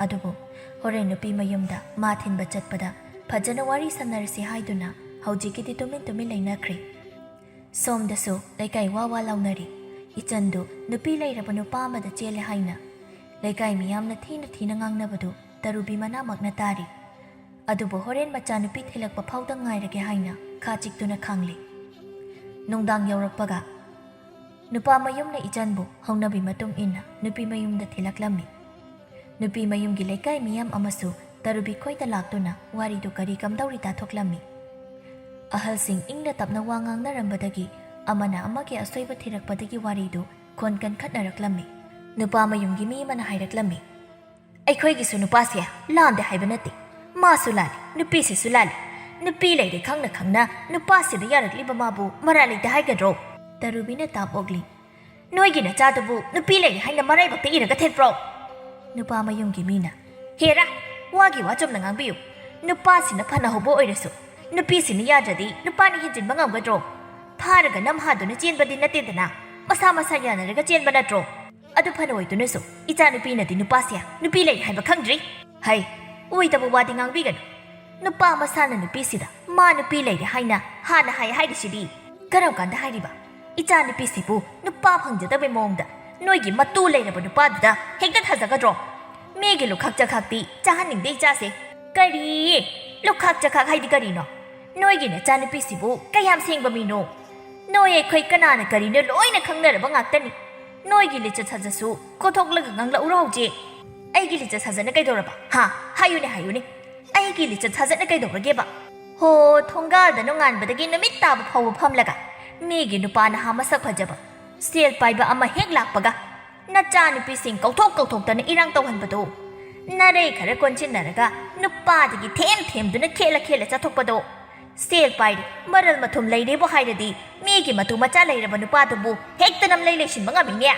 ꯑꯗꯨꯕꯨ ꯍꯣꯔꯦꯟ ꯅꯨꯄꯤ ꯃꯌꯨꯝꯗ ꯃꯥ ꯊꯤꯟꯕ ꯆꯠꯄꯗ ꯐꯖꯅ ꯋꯥꯔꯤ ꯁꯥꯟꯅꯔꯁꯤ ꯍꯥꯏꯗꯨꯅ ꯍꯧꯖꯤꯛꯀꯤꯗꯤ ꯇꯨꯃꯤꯟ ꯇꯨꯃꯤꯟ ꯂꯩꯅꯈ꯭ꯔꯦ꯫ ꯁꯣꯝꯗꯁꯨ ꯂꯩꯀꯥꯏ ꯋꯥ ꯋꯥ ꯂꯥꯎꯅꯔꯤ꯫ ꯏꯆꯟꯗꯨ ꯅꯨꯄꯤ ꯂꯩꯔꯕ ꯅꯨꯄꯥ ꯑꯃꯗ ꯆꯦꯜꯂꯦ ꯍꯥꯏꯅ ꯂꯩꯀꯥꯏ ꯃꯤꯌꯥꯝꯅ ꯊꯤꯅ ꯊꯤꯅ ꯉꯥꯡꯅꯕꯗꯨ ꯇꯔꯨꯕꯤ ꯃꯅꯥꯃꯛꯅ ꯇꯥꯔꯤ꯫ ꯑꯗꯨꯕꯨ ꯍꯣꯔꯦꯟ ꯃꯆꯥꯅꯨꯄꯤ ꯊꯤꯜꯂꯛꯄ ꯐꯥꯎꯗ ꯉꯥꯏꯔꯒꯦ ꯍꯥꯏꯅ ꯈꯥ ꯆꯤꯛꯇꯨꯅ ꯈꯥꯡꯂꯤ꯫ ꯅꯨꯡꯗꯥꯡ ꯌꯧꯔꯛꯄꯒ ꯅꯨꯄꯥ ꯃꯌꯨꯝꯅ ꯏꯆꯟꯕꯨ ꯍꯧꯅꯕꯤ ꯃꯇꯨꯡ ꯏꯟꯅ ꯅꯨꯄꯤ ꯃꯌꯨꯝꯗ ꯊꯤꯜꯂꯛꯂꯝꯃꯤ꯫ ꯅꯨꯄꯤ ꯃꯌꯨꯝꯒꯤ ꯂꯩꯀꯥꯏ ꯃꯤꯌꯥꯝ ꯑꯃꯁꯨ ꯇꯔꯨꯕꯤ ꯈꯣꯏꯗ ꯂꯥꯛꯇꯨꯅ ꯋꯥꯔꯤꯗꯨ ꯀꯔꯤ ꯀꯝꯗꯧꯔꯤ ꯇꯥꯊꯣꯛꯂꯝꯃꯤ꯫ ꯑꯍꯜꯁꯤꯡ ꯏꯪꯅ ꯇꯞꯅ ꯋꯥ ꯉꯥꯡꯅꯔꯝꯕꯗꯒꯤ ꯑꯃꯅ ꯑꯃꯒꯤ ꯑꯁꯣꯏꯕ ꯊꯤꯔꯛꯄꯗꯒꯤ ꯋꯥꯔꯤꯗꯨ ꯈꯣꯟ ꯀꯟꯈꯠꯅꯔꯛꯂꯝꯃꯤ꯫ ꯅꯨꯄꯥ ꯃꯌꯨꯝꯒꯤ ꯃꯤ ꯑꯃꯅ ꯍꯥꯏꯔꯛꯂꯝꯃꯤ꯫ ꯑꯩꯈꯣꯏꯒꯤꯁꯨ ꯅꯨꯄꯥꯁꯦ ꯂꯥꯟꯗꯦ ꯍꯥꯏꯕ ꯅꯠꯇꯦ꯫ ꯃꯥꯁꯨ ꯂꯥꯜꯂꯤ, ꯅꯨꯄꯤꯁꯤꯁꯨ ꯂꯥꯜꯂꯤ꯫ ꯅꯨꯄꯤ ꯂꯩꯔꯦ ꯈꯪꯅ ꯈꯪꯅ ꯅꯨꯄꯥꯁꯤꯗ ꯌꯥꯔꯛꯂꯤꯕ ꯃꯥꯕꯨ ꯃꯔꯥꯜ ꯂꯩꯇꯦ ꯍꯥꯏꯒꯗ꯭ꯔꯣ? ꯇꯔꯨꯕꯤꯅ ꯇꯥꯞ ꯑꯣꯛꯂꯤ꯫ ꯅꯣꯏꯒꯤ ꯅꯆꯥꯗꯨꯕꯨ ꯅꯨꯄꯤ ꯂꯩꯔꯦ ꯍꯥꯏꯅ ꯃꯔꯥꯏꯕꯛꯇ ꯏꯔꯒ ꯊꯦꯠꯄ꯭ꯔꯣ? ꯅꯨꯄꯥ ꯃꯌꯨꯝꯒꯤ ꯃꯤꯅ, ꯍꯦꯔꯥ, ꯋꯥꯒꯤ ꯋꯥ ꯆꯨꯝꯅ ꯉꯥꯡꯕꯤꯌꯨ꯫ ꯅꯨꯄꯥꯁꯤꯅ ꯐꯅ ꯍꯧꯕ ꯑꯣꯏꯔꯁꯨ ꯅꯨꯄꯤꯁꯤꯅ ꯌꯥꯗ꯭ꯔꯗꯤ ꯅꯨꯄꯥꯅ ꯍꯦꯟꯖꯤꯟꯕ ꯉꯝꯒꯗ꯭ꯔꯣ? ꯐꯥꯔꯒ ꯅꯝꯍꯥꯗꯨꯅ ꯆꯦꯟꯕꯗꯤ ꯅꯠꯇꯦꯗꯅ, ꯃꯁꯥ ꯃꯁꯥ ꯌꯥꯅꯔꯒ ꯆꯦꯟꯕ ꯅꯠꯇ꯭ꯔꯣ? ꯑꯗꯨ ꯐꯅ ꯑꯣꯏꯗꯨꯅꯁꯨ, ꯏꯆꯥꯅꯨꯄꯤꯅꯗꯤ ꯅꯨꯄꯥꯁꯦ ꯅꯨꯄꯤ ꯂꯩꯔꯦ ꯍꯥꯏꯕ ꯈꯪꯗ꯭ꯔꯤ꯫ ꯍꯩ, ꯑꯣꯏꯗꯕ ꯋꯥꯗꯤ ꯉꯥꯡꯕꯤꯒꯅꯨ꯫ ꯅꯨꯄꯥ ꯃꯁꯥꯅ ꯅꯨꯄꯤꯁꯤꯗ ꯃꯥ ꯅꯨꯄꯤ ꯂꯩꯔꯦ ꯍꯥꯏꯅ ꯍꯥꯟꯅ ꯍꯥꯏ ꯍꯥꯏꯔꯤꯁꯤꯗꯤ꯫ ꯀꯔꯝ ꯀꯥꯟꯗ ꯍꯥꯏꯔꯤꯕ? ꯏꯆꯥꯅꯨꯄꯤꯁꯤꯕꯨ ꯅꯨꯄꯥ ꯐꯪꯖꯗꯕꯩ ꯃꯑꯣꯡꯗ ꯅꯣꯏꯒꯤ ꯃꯇꯨ ꯂꯩꯔꯕ ꯅꯨꯄꯥꯗꯨꯗ ꯍꯦꯛꯇ ꯊꯥꯖꯒꯗ꯭ꯔꯣ? ꯃꯤꯒꯤ ꯂꯨꯈꯥꯛ ꯆꯈꯥꯛꯇꯤ ꯆꯥꯍꯟꯅꯤꯡꯗꯦ ꯏꯆꯥꯁꯦ꯫ ꯀꯔꯤ? ꯂꯨꯈꯥꯛ ꯆꯈꯥꯛ ꯍꯥꯏꯗꯤ ꯀꯔꯤꯅꯣ? ꯅꯣꯏꯒꯤ ꯅꯆꯥꯅꯨꯄꯤꯁꯤꯕꯨ ꯀꯌꯥꯝ ꯁꯦꯡꯕ ꯃꯤꯅꯣ? ꯅꯣꯏ ꯑꯩꯈꯣꯏ ꯀꯅꯥꯅ ꯀꯔꯤꯅꯣ ꯂꯣꯏꯅ ꯈꯪꯅꯔꯕ ꯉꯥꯛꯇꯅꯤ꯫ ꯅꯣꯏꯒꯤ ꯂꯤꯆꯠ ꯁꯥꯖꯠꯁꯨ ꯀꯣꯊꯣꯛꯂꯒ ꯉꯥꯡꯂꯛꯎꯔꯣ ꯍꯧꯖꯤꯛ꯫ ꯑꯩꯒꯤ ꯂꯤꯆꯠ ꯁꯥꯖꯠꯅ ꯀꯩꯗꯧꯔꯕ? ꯍꯥ? ꯍꯥꯏꯌꯨꯅꯦ, ꯍꯥꯏꯌꯨꯅꯦ꯫ ꯑꯩꯒꯤ ꯂꯤꯆꯠ ꯁꯥꯖꯠꯅ ꯀꯩꯗꯧꯔꯒꯦꯕ? ꯍꯣ, ꯊꯣꯡꯒꯥꯜꯗ ꯅꯣꯡꯉꯥꯟꯕꯗꯒꯤ ꯅꯨꯃꯤꯠ ꯇꯥꯕ ꯐꯥꯎꯕ ꯐꯝꯂꯒ ꯃꯤꯒꯤ ꯅꯨꯄꯥ ꯅꯍꯥ ꯃꯁꯛ ꯐꯖꯕ, ꯁꯦꯜ ꯄꯥꯏꯕ ꯑꯃ ꯍꯦꯛ ꯂꯥꯛꯄꯒ ꯅꯆꯥꯅꯨꯄꯤꯁꯤꯡ ꯀꯧꯊꯣꯛ ꯀꯧꯊꯣꯛꯇꯅ ꯏꯔꯥꯡ ꯇꯧꯍꯟꯕꯗꯣ, ꯅꯔꯩ ꯈꯔ ꯀꯣꯟꯁꯤꯟꯅꯔꯒ ꯅꯨꯄꯥꯗꯒꯤ ꯊꯦꯝ ꯊꯦꯝꯗꯨꯅ ꯈꯦꯠꯂ ꯈꯦꯠꯂ ꯆꯠꯊꯣꯛꯄꯗꯣ, ꯁꯦꯜ ꯄꯥꯏꯔꯦ, ꯃꯔꯜ ꯃꯊꯨꯝ ꯂꯩꯔꯦꯕꯨ ꯍꯥꯏꯔꯗꯤ ꯃꯤꯒꯤ ꯃꯇꯨ ꯃꯆꯥ ꯂꯩꯔꯕ ꯅꯨꯄꯥꯗꯨꯕꯨ ꯍꯦꯛꯇ ꯅꯝꯂꯩ ꯂꯩꯁꯤꯟꯕ ꯉꯝꯃꯤꯅꯦ꯫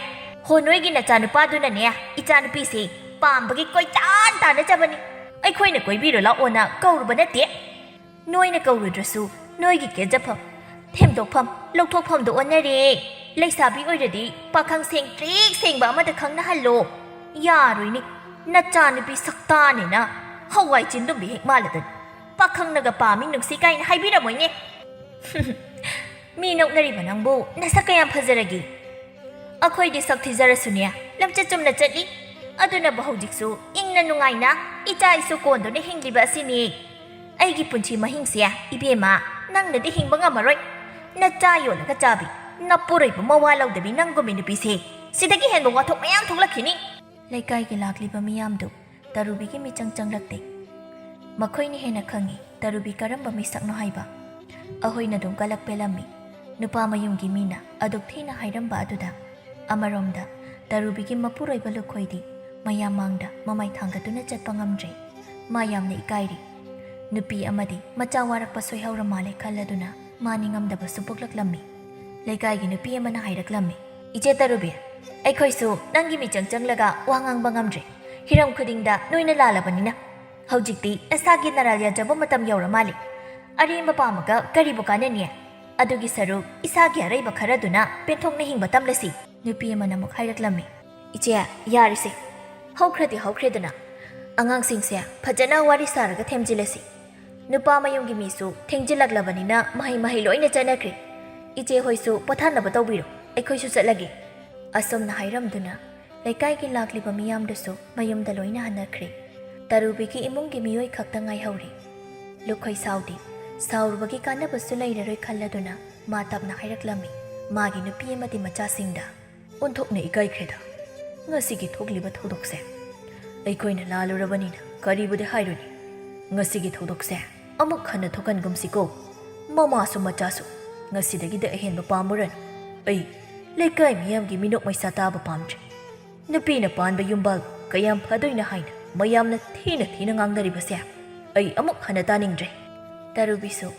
ꯍꯣ, ꯅꯣꯏꯒꯤ ꯅꯆꯥꯅꯨꯄꯥꯗꯨꯅꯅꯦ ꯏꯆꯥꯅꯨꯄꯤꯁꯦ ꯄꯥꯝꯕꯒꯤ ꯀꯣꯏꯇꯥꯟ ꯇꯥꯟꯅꯖꯕꯅꯤ꯫ ꯑꯩꯈꯣꯏꯅ ꯀꯣꯏꯕꯤꯔꯣ ꯂꯥꯛꯑꯣꯅ ꯀꯧꯔꯨꯕ ꯅꯠꯇꯦ꯫ ꯅꯣꯏꯅ ꯀꯧꯔꯨꯗ꯭ꯔꯁꯨ ꯅꯣꯏꯒꯤ ꯀꯦꯖꯐꯝ, ꯊꯦꯝꯗꯣꯛꯐꯝ, ꯂꯧꯊꯣꯛꯐꯝꯗꯣ ꯑꯣꯟꯅꯔꯦ꯫ ꯂꯩꯁꯥꯕꯤ ꯑꯣꯏꯔꯗꯤ ꯄꯥꯈꯪ ꯁꯦꯡ ꯇ꯭ꯔꯤꯛ ꯁꯦꯡꯕ ꯑꯃꯗ ꯈꯪꯅꯍꯜꯂꯣ꯫ ꯌꯥꯔꯣꯏꯅꯦ, ꯅꯆꯥꯅꯨꯄꯤ ꯁꯛꯇꯥꯅꯦꯅ ꯍꯋꯥꯏ ꯆꯤꯟꯗꯨꯝꯕꯤ ꯍꯦꯛ ꯃꯥꯜꯂꯗꯅ꯫ ꯄꯥꯈꯪꯅꯒ ꯄꯥꯝꯃꯤ ꯅꯨꯡꯁꯤ ꯀꯥꯏꯅ ꯍꯥꯏꯕꯤꯔꯝꯃꯣꯏꯅꯦ꯫ ꯃꯤ ꯅꯣꯛꯅꯔꯤꯕ ꯅꯪꯕꯨ ꯅꯁꯛ ꯀꯌꯥꯝ ꯐꯖꯔꯒꯦ? ꯑꯩꯈꯣꯏꯗꯤ ꯁꯛ ꯊꯤꯖꯔꯁꯨꯅꯦ, ꯂꯝꯆꯠ ꯆꯨꯝꯅ ꯆꯠꯂꯤ꯫ ꯑꯗꯨꯅꯕꯨ ꯍꯧꯖꯤꯛꯁꯨ ꯏꯪꯅ ꯅꯨꯡꯉꯥꯏꯅ ꯏꯆꯥ ꯏꯁꯨ ꯀꯣꯟꯗꯨꯅ ꯍꯤꯡꯂꯤꯕ ꯑꯁꯤꯅꯤ꯫ ꯑꯩꯒꯤ ꯄꯨꯟꯁꯤ ꯃꯍꯤꯡꯁꯦ, ꯏꯕꯦꯝꯃ, ꯅꯪꯅꯗꯤ ꯍꯤꯡꯕ ꯉꯝꯃꯔꯣꯏ꯫ ꯅꯆꯥ ꯌꯣꯜꯂꯒ ꯆꯥꯕꯤ, ꯅꯄꯨꯔꯣꯏꯕ ꯃꯋꯥ ꯂꯧꯗꯕꯤ ꯅꯪꯒꯨꯝꯕꯤ ꯅꯨꯄꯤꯁꯦ, ꯁꯤꯗꯒꯤ ꯍꯦꯟꯕ ꯋꯥꯊꯣꯛ ꯃꯌꯥꯝ ꯊꯣꯛꯂꯛꯈꯤꯅꯤ꯫ ꯂꯩꯀꯥꯏꯒꯤ ꯂꯥꯛꯂꯤꯕ ꯃꯤꯌꯥꯝꯗꯨ ꯇꯔꯨꯕꯤꯒꯤ ꯃꯤꯆꯪ ꯆꯪꯂꯛꯇꯦ꯫ ꯃꯈꯣꯏꯅ ꯍꯦꯟꯅ ꯈꯪꯏ ꯇꯔꯨꯕꯤ ꯀꯔꯝꯕ ꯃꯤꯁꯛꯅꯣ ꯍꯥꯏꯕ꯫ ꯑꯍꯣꯏꯅ ꯑꯗꯨꯝ ꯀꯂꯛ ꯄꯦꯜꯂꯝꯃꯤ꯫ ꯅꯨꯄꯥ ꯃꯌꯨꯝꯒꯤ ꯃꯤꯅ ꯑꯗꯨꯛ ꯊꯤꯅ ꯍꯥꯏꯔꯝꯕ ꯑꯗꯨꯗ꯫ ꯑꯃꯔꯣꯝꯗ, ꯇꯔꯨꯕꯤꯒꯤ ꯃꯄꯨꯔꯣꯏꯕ ꯂꯨꯈꯣꯏꯗꯤ ꯃꯌꯥꯝ ꯃꯥꯡꯗ ꯃꯃꯥꯏ ꯊꯥꯡꯒꯠꯇꯨꯅ ꯆꯠꯄ ꯉꯝꯗ꯭ꯔꯦ꯫ ꯃꯥ ꯌꯥꯝꯅ ꯏꯀꯥꯏꯔꯤ꯫ ꯅꯨꯄꯤ ꯑꯃꯗꯤ ꯃꯆꯥ ꯋꯥꯔꯛꯄ ꯁꯣꯏꯍꯧꯔ ꯃꯥꯜꯂꯦ ꯈꯜꯂꯗꯨꯅ ꯃꯥ ꯅꯤꯡꯉꯝꯗꯕꯁꯨ ꯄꯣꯛꯂꯛꯂꯝꯃꯤ꯫ ꯂꯩꯀꯥꯏꯒꯤ ꯅꯨꯄꯤ ꯑꯃꯅ ꯍꯥꯏꯔꯛꯂꯝꯃꯤ, "ꯏꯆꯦ ꯇꯔꯨꯕꯤ, ꯑꯩꯈꯣꯏꯁꯨ ꯅꯪꯒꯤ ꯃꯤꯆꯪ ꯆꯪꯂꯒ ꯋꯥ ꯉꯥꯡꯕ ꯉꯝꯗ꯭ꯔꯦ꯫ ꯍꯤꯔꯝ ꯈꯨꯗꯤꯡꯗ ꯅꯣꯏꯅ ꯂꯥꯜꯂꯕꯅꯤꯅ꯫ ꯍꯧꯖꯤꯛꯇꯤ ꯅꯁꯥꯒꯤ ꯅꯔꯥꯜ ꯌꯥꯖꯕ ꯃꯇꯝ ꯌꯧꯔ ꯃꯥꯜꯂꯦ꯫ ꯑꯔꯦꯝꯕ ꯄꯥꯝꯃꯒ ꯀꯔꯤꯕꯨ ꯀꯥꯟꯅꯅꯤ? ꯑꯗꯨꯒꯤ ꯁꯔꯨꯛ ꯏꯁꯥꯒꯤ ꯑꯔꯩꯕ ꯈꯔꯗꯨꯅ ꯄꯦꯟꯊꯣꯛꯅ ꯍꯤꯡꯕ ꯇꯝꯂꯁꯤ", ꯅꯨꯄꯤ ꯑꯃꯅ ꯑꯃꯨꯛ ꯍꯥꯏꯔꯛꯂꯝꯃꯤ꯫ ꯏꯆꯦ, ꯌꯥꯔꯤꯁꯦ꯫ ꯍꯧꯈ꯭ꯔꯗꯤ ꯍꯧꯈ꯭ꯔꯦꯗꯅ꯫ ꯑꯉꯥꯡꯁꯤꯡꯁꯦ ꯐꯖꯅ ꯋꯥꯔꯤ ꯁꯥꯔꯒ ꯊꯦꯝꯖꯤꯜꯂꯁꯤ꯫ ꯅꯨꯄꯥ ꯃꯌꯨꯝꯒꯤ ꯃꯤꯁꯨ ꯊꯦꯡꯖꯤꯜꯂꯛꯂꯕꯅꯤꯅ ꯃꯍꯩ ꯃꯍꯩ ꯂꯣꯏꯅ ꯆꯠꯅꯈ꯭ꯔꯦ꯫ ꯏꯆꯦ ꯍꯣꯏꯁꯨ ꯄꯣꯊꯥꯅꯕ ꯇꯧꯕꯤꯔꯣ, ꯑꯩꯈꯣꯏꯁꯨ ꯆꯠꯂꯒꯦ꯫ ꯑꯁꯨꯝꯅ ꯍꯥꯏꯔꯝꯗꯨꯅ ꯂꯩꯀꯥꯏꯒꯤ ꯂꯥꯛꯂꯤꯕ ꯃꯤꯌꯥꯝꯗꯨꯁꯨ ꯃꯌꯨꯝꯗ ꯂꯣꯏꯅ ꯍꯟꯅꯈ꯭ꯔꯦ꯫ ꯇꯔꯨꯕꯤꯒꯤ ꯏꯃꯨꯡꯒꯤ ꯃꯤꯑꯣꯏ ꯈꯛꯇ ꯉꯥꯏꯍꯧꯔꯦ꯫ ꯂꯨꯈꯣꯏ ꯁꯥꯎꯗꯦ꯫ ꯁꯥꯎꯔꯨꯕꯒꯤ ꯀꯥꯟꯅꯕꯁꯨ ꯂꯩꯔꯔꯣꯏ ꯈꯜꯂꯗꯨꯅ ꯃꯥ ꯇꯞꯅ ꯍꯥꯏꯔꯛꯂꯝꯃꯤ ꯃꯥꯒꯤ ꯅꯨꯄꯤ ꯑꯃꯗꯤ ꯃꯆꯥꯁꯤꯡꯗ꯫ ꯑꯣꯟꯊꯣꯛꯅ ꯏꯀꯥꯏꯈ꯭ꯔꯦꯗ꯫ ꯉꯁꯤꯒꯤ ꯊꯣꯛꯂꯤꯕ ꯊꯧꯗꯣꯛꯁꯦ ꯑꯩꯈꯣꯏꯅ ꯂꯥꯜꯂꯨꯔꯕꯅꯤꯅ ꯀꯔꯤꯕꯨꯗꯤ ꯍꯥꯏꯔꯨꯅꯤ꯫ ꯉꯁꯤꯒꯤ ꯊꯧꯗꯣꯛꯁꯦ ꯑꯃꯨꯛ ꯍꯟꯅ ꯊꯣꯛꯍꯟꯒꯨꯝꯁꯤꯀꯣ꯫ ꯃꯃꯥꯁꯨ ꯃꯆꯥꯁꯨ ꯉꯁꯤꯗꯒꯤꯗꯤ ꯑꯍꯦꯟꯕ ꯄꯥꯝꯃꯨꯔꯅꯨ꯫ ꯑꯩ ꯂꯩꯀꯥꯏ ꯃꯤꯌꯥꯝꯒꯤ ꯃꯤꯅꯣꯛ ꯃꯩꯁꯥ ꯇꯥꯕ ꯄꯥꯝꯗ꯭ꯔꯦ꯫ ꯅꯨꯄꯤꯅ ꯄꯥꯟꯕ ꯌꯨꯝꯕꯥꯜ ꯀꯌꯥꯝ ꯐꯗꯣꯏꯅ ꯍꯥꯏꯅ ꯃꯌꯥꯝꯅ ꯊꯤꯅ ꯊꯤꯅ ꯉꯥꯡꯅꯔꯤꯕꯁꯦ ꯑꯩ ꯑꯃꯨꯛ ꯍꯟꯅ ꯇꯥꯅꯤꯡꯗ꯭ꯔꯦ꯫ ꯇꯔꯨꯕꯤꯁꯨ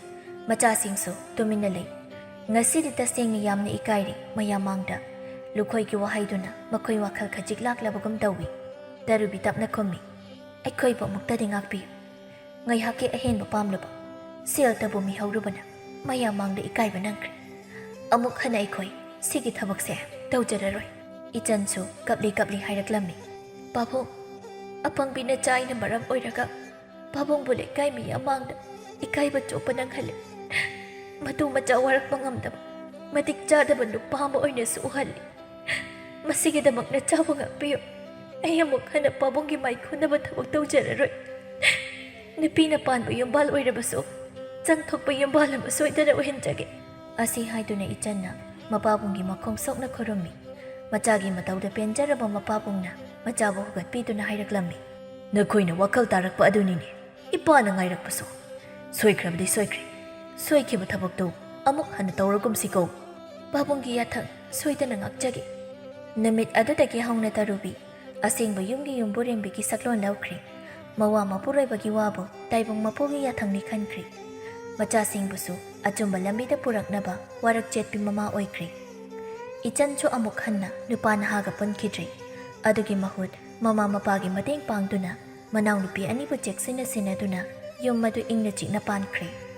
ꯃꯆꯥꯁꯤꯡꯁꯨ ꯇꯨꯃꯤꯟꯅ ꯂꯩ꯫ ꯉꯁꯤꯗꯤ ꯇꯁꯦꯡꯅ ꯌꯥꯝꯅ ꯏꯀꯥꯏꯔꯦ ꯃꯌꯥꯝ ꯃꯥꯡꯗ꯫ ꯂꯨꯈꯣꯏꯒꯤ ꯋꯥꯍꯩꯗꯨꯅ ꯃꯈꯣꯏ ꯋꯥꯈꯜ ꯈꯖꯤꯛ ꯂꯥꯛꯂꯕꯒꯨꯝ ꯇꯧꯏ꯫ ꯇꯔꯨꯕꯤ ꯇꯞꯅ ꯈꯨꯝꯃꯤ, "ꯑꯩꯈꯣꯏꯕꯨ ꯑꯃꯨꯛꯇꯗꯤ ꯉꯥꯛꯄꯤꯌꯨ꯫ ꯉꯥꯏꯍꯥꯛꯀꯤ ꯑꯍꯦꯟꯕ ꯄꯥꯝꯂꯨꯕ, ꯁꯦꯜꯇꯕꯨ ꯃꯤꯍꯧꯔꯨꯕꯅ ꯃꯌꯥꯝ ꯃꯥꯡꯗ ꯏꯀꯥꯏꯕ ꯅꯪꯈ꯭ꯔꯦ꯫ ꯑꯃꯨꯛ ꯍꯟꯅ ꯑꯩꯈꯣꯏ ꯁꯤꯒꯤ ꯊꯕꯛꯁꯦ ꯇꯧꯖꯔꯔꯣꯏ꯫" ꯏꯆꯟꯁꯨ ꯀꯞꯂꯤ ꯀꯞꯂꯤ ꯍꯥꯏꯔꯛꯂꯝꯃꯤ, "ꯄꯥꯕꯨꯡ, ꯑꯄꯪꯕꯤ ꯅꯆꯥ ꯑꯩꯅ ꯃꯔꯝ ꯑꯣꯏꯔꯒ ꯄꯥꯕꯨꯡꯕꯨ ꯂꯩꯀꯥꯏ ꯃꯤꯌꯥꯝ ꯃꯥꯡꯗ ꯏꯀꯥꯏꯕ ꯆꯣꯞꯄ ꯅꯪꯍꯜꯂꯦ꯫ ꯃꯇꯨ ꯃꯆꯥ ꯋꯥꯔꯛꯄ ꯉꯝꯗꯕ, ꯃꯇꯤꯛ ꯆꯥꯗꯕ ꯅꯨꯄꯥ ꯑꯃ ꯑꯣꯏꯅꯁꯨ ꯎꯍꯜꯂꯦ꯫ ꯃꯁꯤꯒꯤꯗꯃꯛ ꯅꯆꯥꯕꯨ ꯉꯥꯛꯄꯤꯌꯨ꯫ ꯑꯩ ꯑꯃꯨꯛ ꯍꯟꯅ ꯄꯥꯕꯨꯡꯒꯤ ꯃꯥꯏꯈꯨꯅꯕ ꯊꯕꯛ ꯇꯧꯖꯔꯔꯣꯏ꯫ ꯅꯨꯄꯤꯅ ꯄꯥꯟꯕ ꯌꯨꯝꯕꯥꯜ ꯑꯣꯏꯔꯕꯁꯨ ꯆꯪꯊꯣꯛꯄ ꯌꯨꯝꯕꯥꯜ ꯑꯃ ꯁꯣꯏꯗꯅ ꯑꯣꯏꯍꯟꯖꯒꯦ꯫" ꯑꯁꯤ ꯍꯥꯏꯗꯨꯅ ꯏꯆꯟꯅ ꯃꯄꯥꯕꯨꯡꯒꯤ ꯃꯈꯣꯡ ꯁꯣꯛꯅ ꯈꯨꯔꯨꯝꯃꯤ꯫ ꯃꯆꯥꯒꯤ ꯃꯇꯧꯗ ꯄꯦꯟꯖꯔꯕ ꯃꯄꯥꯕꯨꯡꯅ ꯃꯆꯥꯕꯨ ꯍꯧꯒꯠꯄꯤꯗꯨꯅ ꯍꯥꯏꯔꯛꯂꯝꯃꯤ, "ꯅꯈꯣꯏꯅ ꯋꯥꯈꯜ ꯇꯥꯔꯛꯄ ꯑꯗꯨꯅꯤꯅꯦ꯫ ꯏꯄꯥꯅ ꯉꯥꯏꯔꯛꯄꯁꯨ ꯁꯣꯏꯈ꯭ꯔꯕꯗꯤ ꯁꯣꯏꯈ꯭ꯔꯦ꯫ ꯁꯣꯏꯈꯤꯕ ꯊꯕꯛꯇꯨ ꯑꯃꯨꯛ ꯍꯟꯅ ꯇꯧꯔꯒꯨꯝꯁꯤꯀꯣ꯫" ꯄꯥꯕꯨꯡꯒꯤ ꯌꯥꯊꯪ ꯁꯣꯏꯗꯅ ꯉꯥꯛꯆꯒꯦ꯫ ꯅꯨꯃꯤꯠ ꯑꯗꯨꯗꯒꯤ ꯍꯧꯅ ꯇꯔꯨꯕꯤ ꯑꯁꯦꯡꯕ ꯌꯨꯝꯒꯤ ꯌꯨꯝꯕꯨꯔꯦꯝꯕꯤꯒꯤ ꯁꯛꯂꯣꯟ ꯂꯧꯈ꯭ꯔꯦ꯫ ꯃꯋꯥ ꯃꯄꯨꯔꯣꯏꯕꯒꯤ ꯋꯥꯕꯨ ꯇꯥꯏꯕꯪ ꯃꯄꯨꯒꯤ ꯌꯥꯊꯪꯅꯤ ꯈꯟꯈ꯭ꯔꯦ꯫ ꯃꯆꯥꯁꯤꯡꯕꯨꯁꯨ ꯑꯆꯨꯝꯕ ꯂꯝꯕꯤꯗ ꯄꯨꯔꯛꯅꯕ ꯋꯥꯔꯛ ꯆꯦꯠꯄꯤ ꯃꯃꯥ ꯑꯣꯏꯈ꯭ꯔꯦ꯫ ꯏꯆꯟꯁꯨ ꯑꯃꯨꯛ ꯍꯟꯅ ꯅꯨꯄꯥ ꯅꯍꯥꯒ ꯄꯨꯟꯈꯤꯗ꯭ꯔꯦ꯫ ꯑꯗꯨꯒꯤ ꯃꯍꯨꯠ ꯃꯃꯥ ꯃꯄꯥꯒꯤ ꯃꯇꯦꯡ ꯄꯥꯡꯗꯨꯅ ꯃꯅꯥꯎꯅꯨꯄꯤ ꯑꯅꯤꯕꯨ ꯆꯦꯛꯁꯤꯟꯅ ꯁꯦꯟꯅꯗꯨꯅ ꯌꯨꯝ ꯑꯗꯨ ꯏꯪꯅ ꯆꯤꯛꯅ ꯄꯥꯟꯈ꯭ꯔꯦ꯫